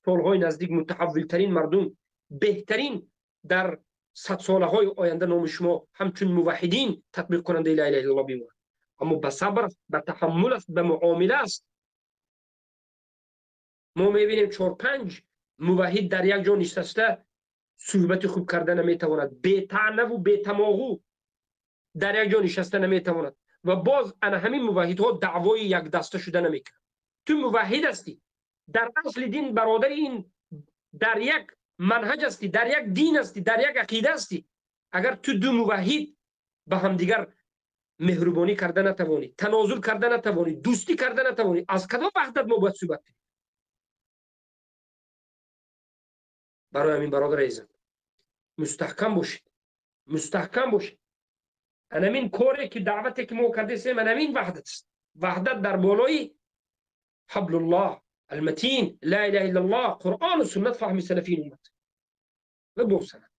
солҳои наздик мутаҳаввилтарин мардум, беҳтарин дар садсолаҳои оянда номи шумо ҳамчун муваҳҳидин татбиқкунандаи ла илаҳа иллаллоҳ бимонад. Аммо ба сабр аст, ба таҳаммул аст, ба муомила аст. Мо мебинем 4-5 муваҳҳид дар як ҷо нишаста суҳбати хуб карда наметавонад, бетаънаву бетамоғу дар як ҷо нишаста наметавонад ва боз ана ҳамин муваҳҳидҳо даъвои якдаста шуда намекунад. Ту муваҳҳид ҳастӣ, дар асли дин бародари ин дар як манҳаҷ ҳастӣ, дар як дин ҳастӣ, дар як ақида ҳастӣ. Агар ту ду муваҳҳид ба ҳамдигар меҳрубонӣ карда натавонӣ, танозул карда натавонӣ, дӯстӣ карда натавонӣ, аз кадом ваҳдат мо бояд суҳбат кунем? Барои ҳамин бародар азизам, мустаҳкам бошед, мустаҳкам бошед. Анамин коре ки даъвате ки мо кардесем, анамин ваҳдат аст. Ваҳдат дар болои ҳаблуллоҳ алматин, ла илаҳа иллаллоҳ, Қуръону суннат, фаҳми салафии уммат ва бо санад.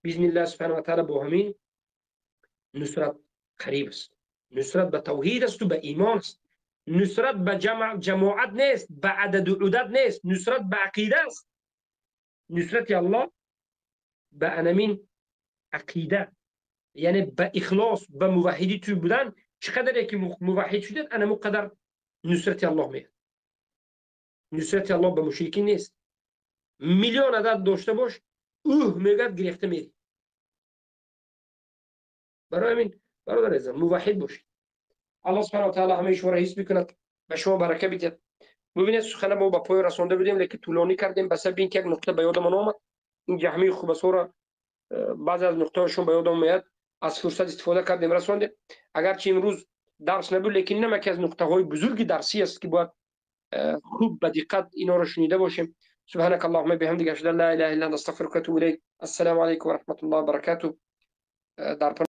Биизниллаҳ субҳанаҳу ва таъала бо ҳамин нусрат қариб аст. Нусрат ба тавҳид асту ба имон аст. Нусрат ба ҷамоат нест, ба ададу удад нест, нусрат ба ақида аст. Нусрати Аллоҳ ба анамин ақида, яъне ба ихлос, ба муваҳҳидӣ ту будан. Чӣ қадаре ки муваҳҳид шудед, анамо қадар нусрати Аллоҳ меяд. Нусрати Аллоҳ ба мушрикин нест. Миллион адад дошта бош, ӯҳ мегӯяд, гирехта мери. Барои ҳамин бародар азизам, муваҳҳид бошед. Аллоҳ субҳанаҳу ва таъала ҳамаи шуморо ҳис бикунад, ба шумо барака бидиҳад. Бубинед, сухана мо ба поён расонда будем, лекин тӯлонӣ кардем ба сабаби ин ки як нуқта ба ёдамон омад. Ин ҷаҳмии хубасоро баъзе аз нуқтаҳояшон ба ёдам меояд, аз фурсат истифода кардем, расондем. Агарчи имрӯз дарс набуд, лекин инам яке аз нуқтаҳои бузурги дарсӣ аст ки бояд хуб ба диққат инҳоро шунида бошем. سبحانك اللهم بحمدك، اشهد ان لا اله الا انت، استغفرك واتوب اليك. السلام عليكم ورحمه الله وبركاته. در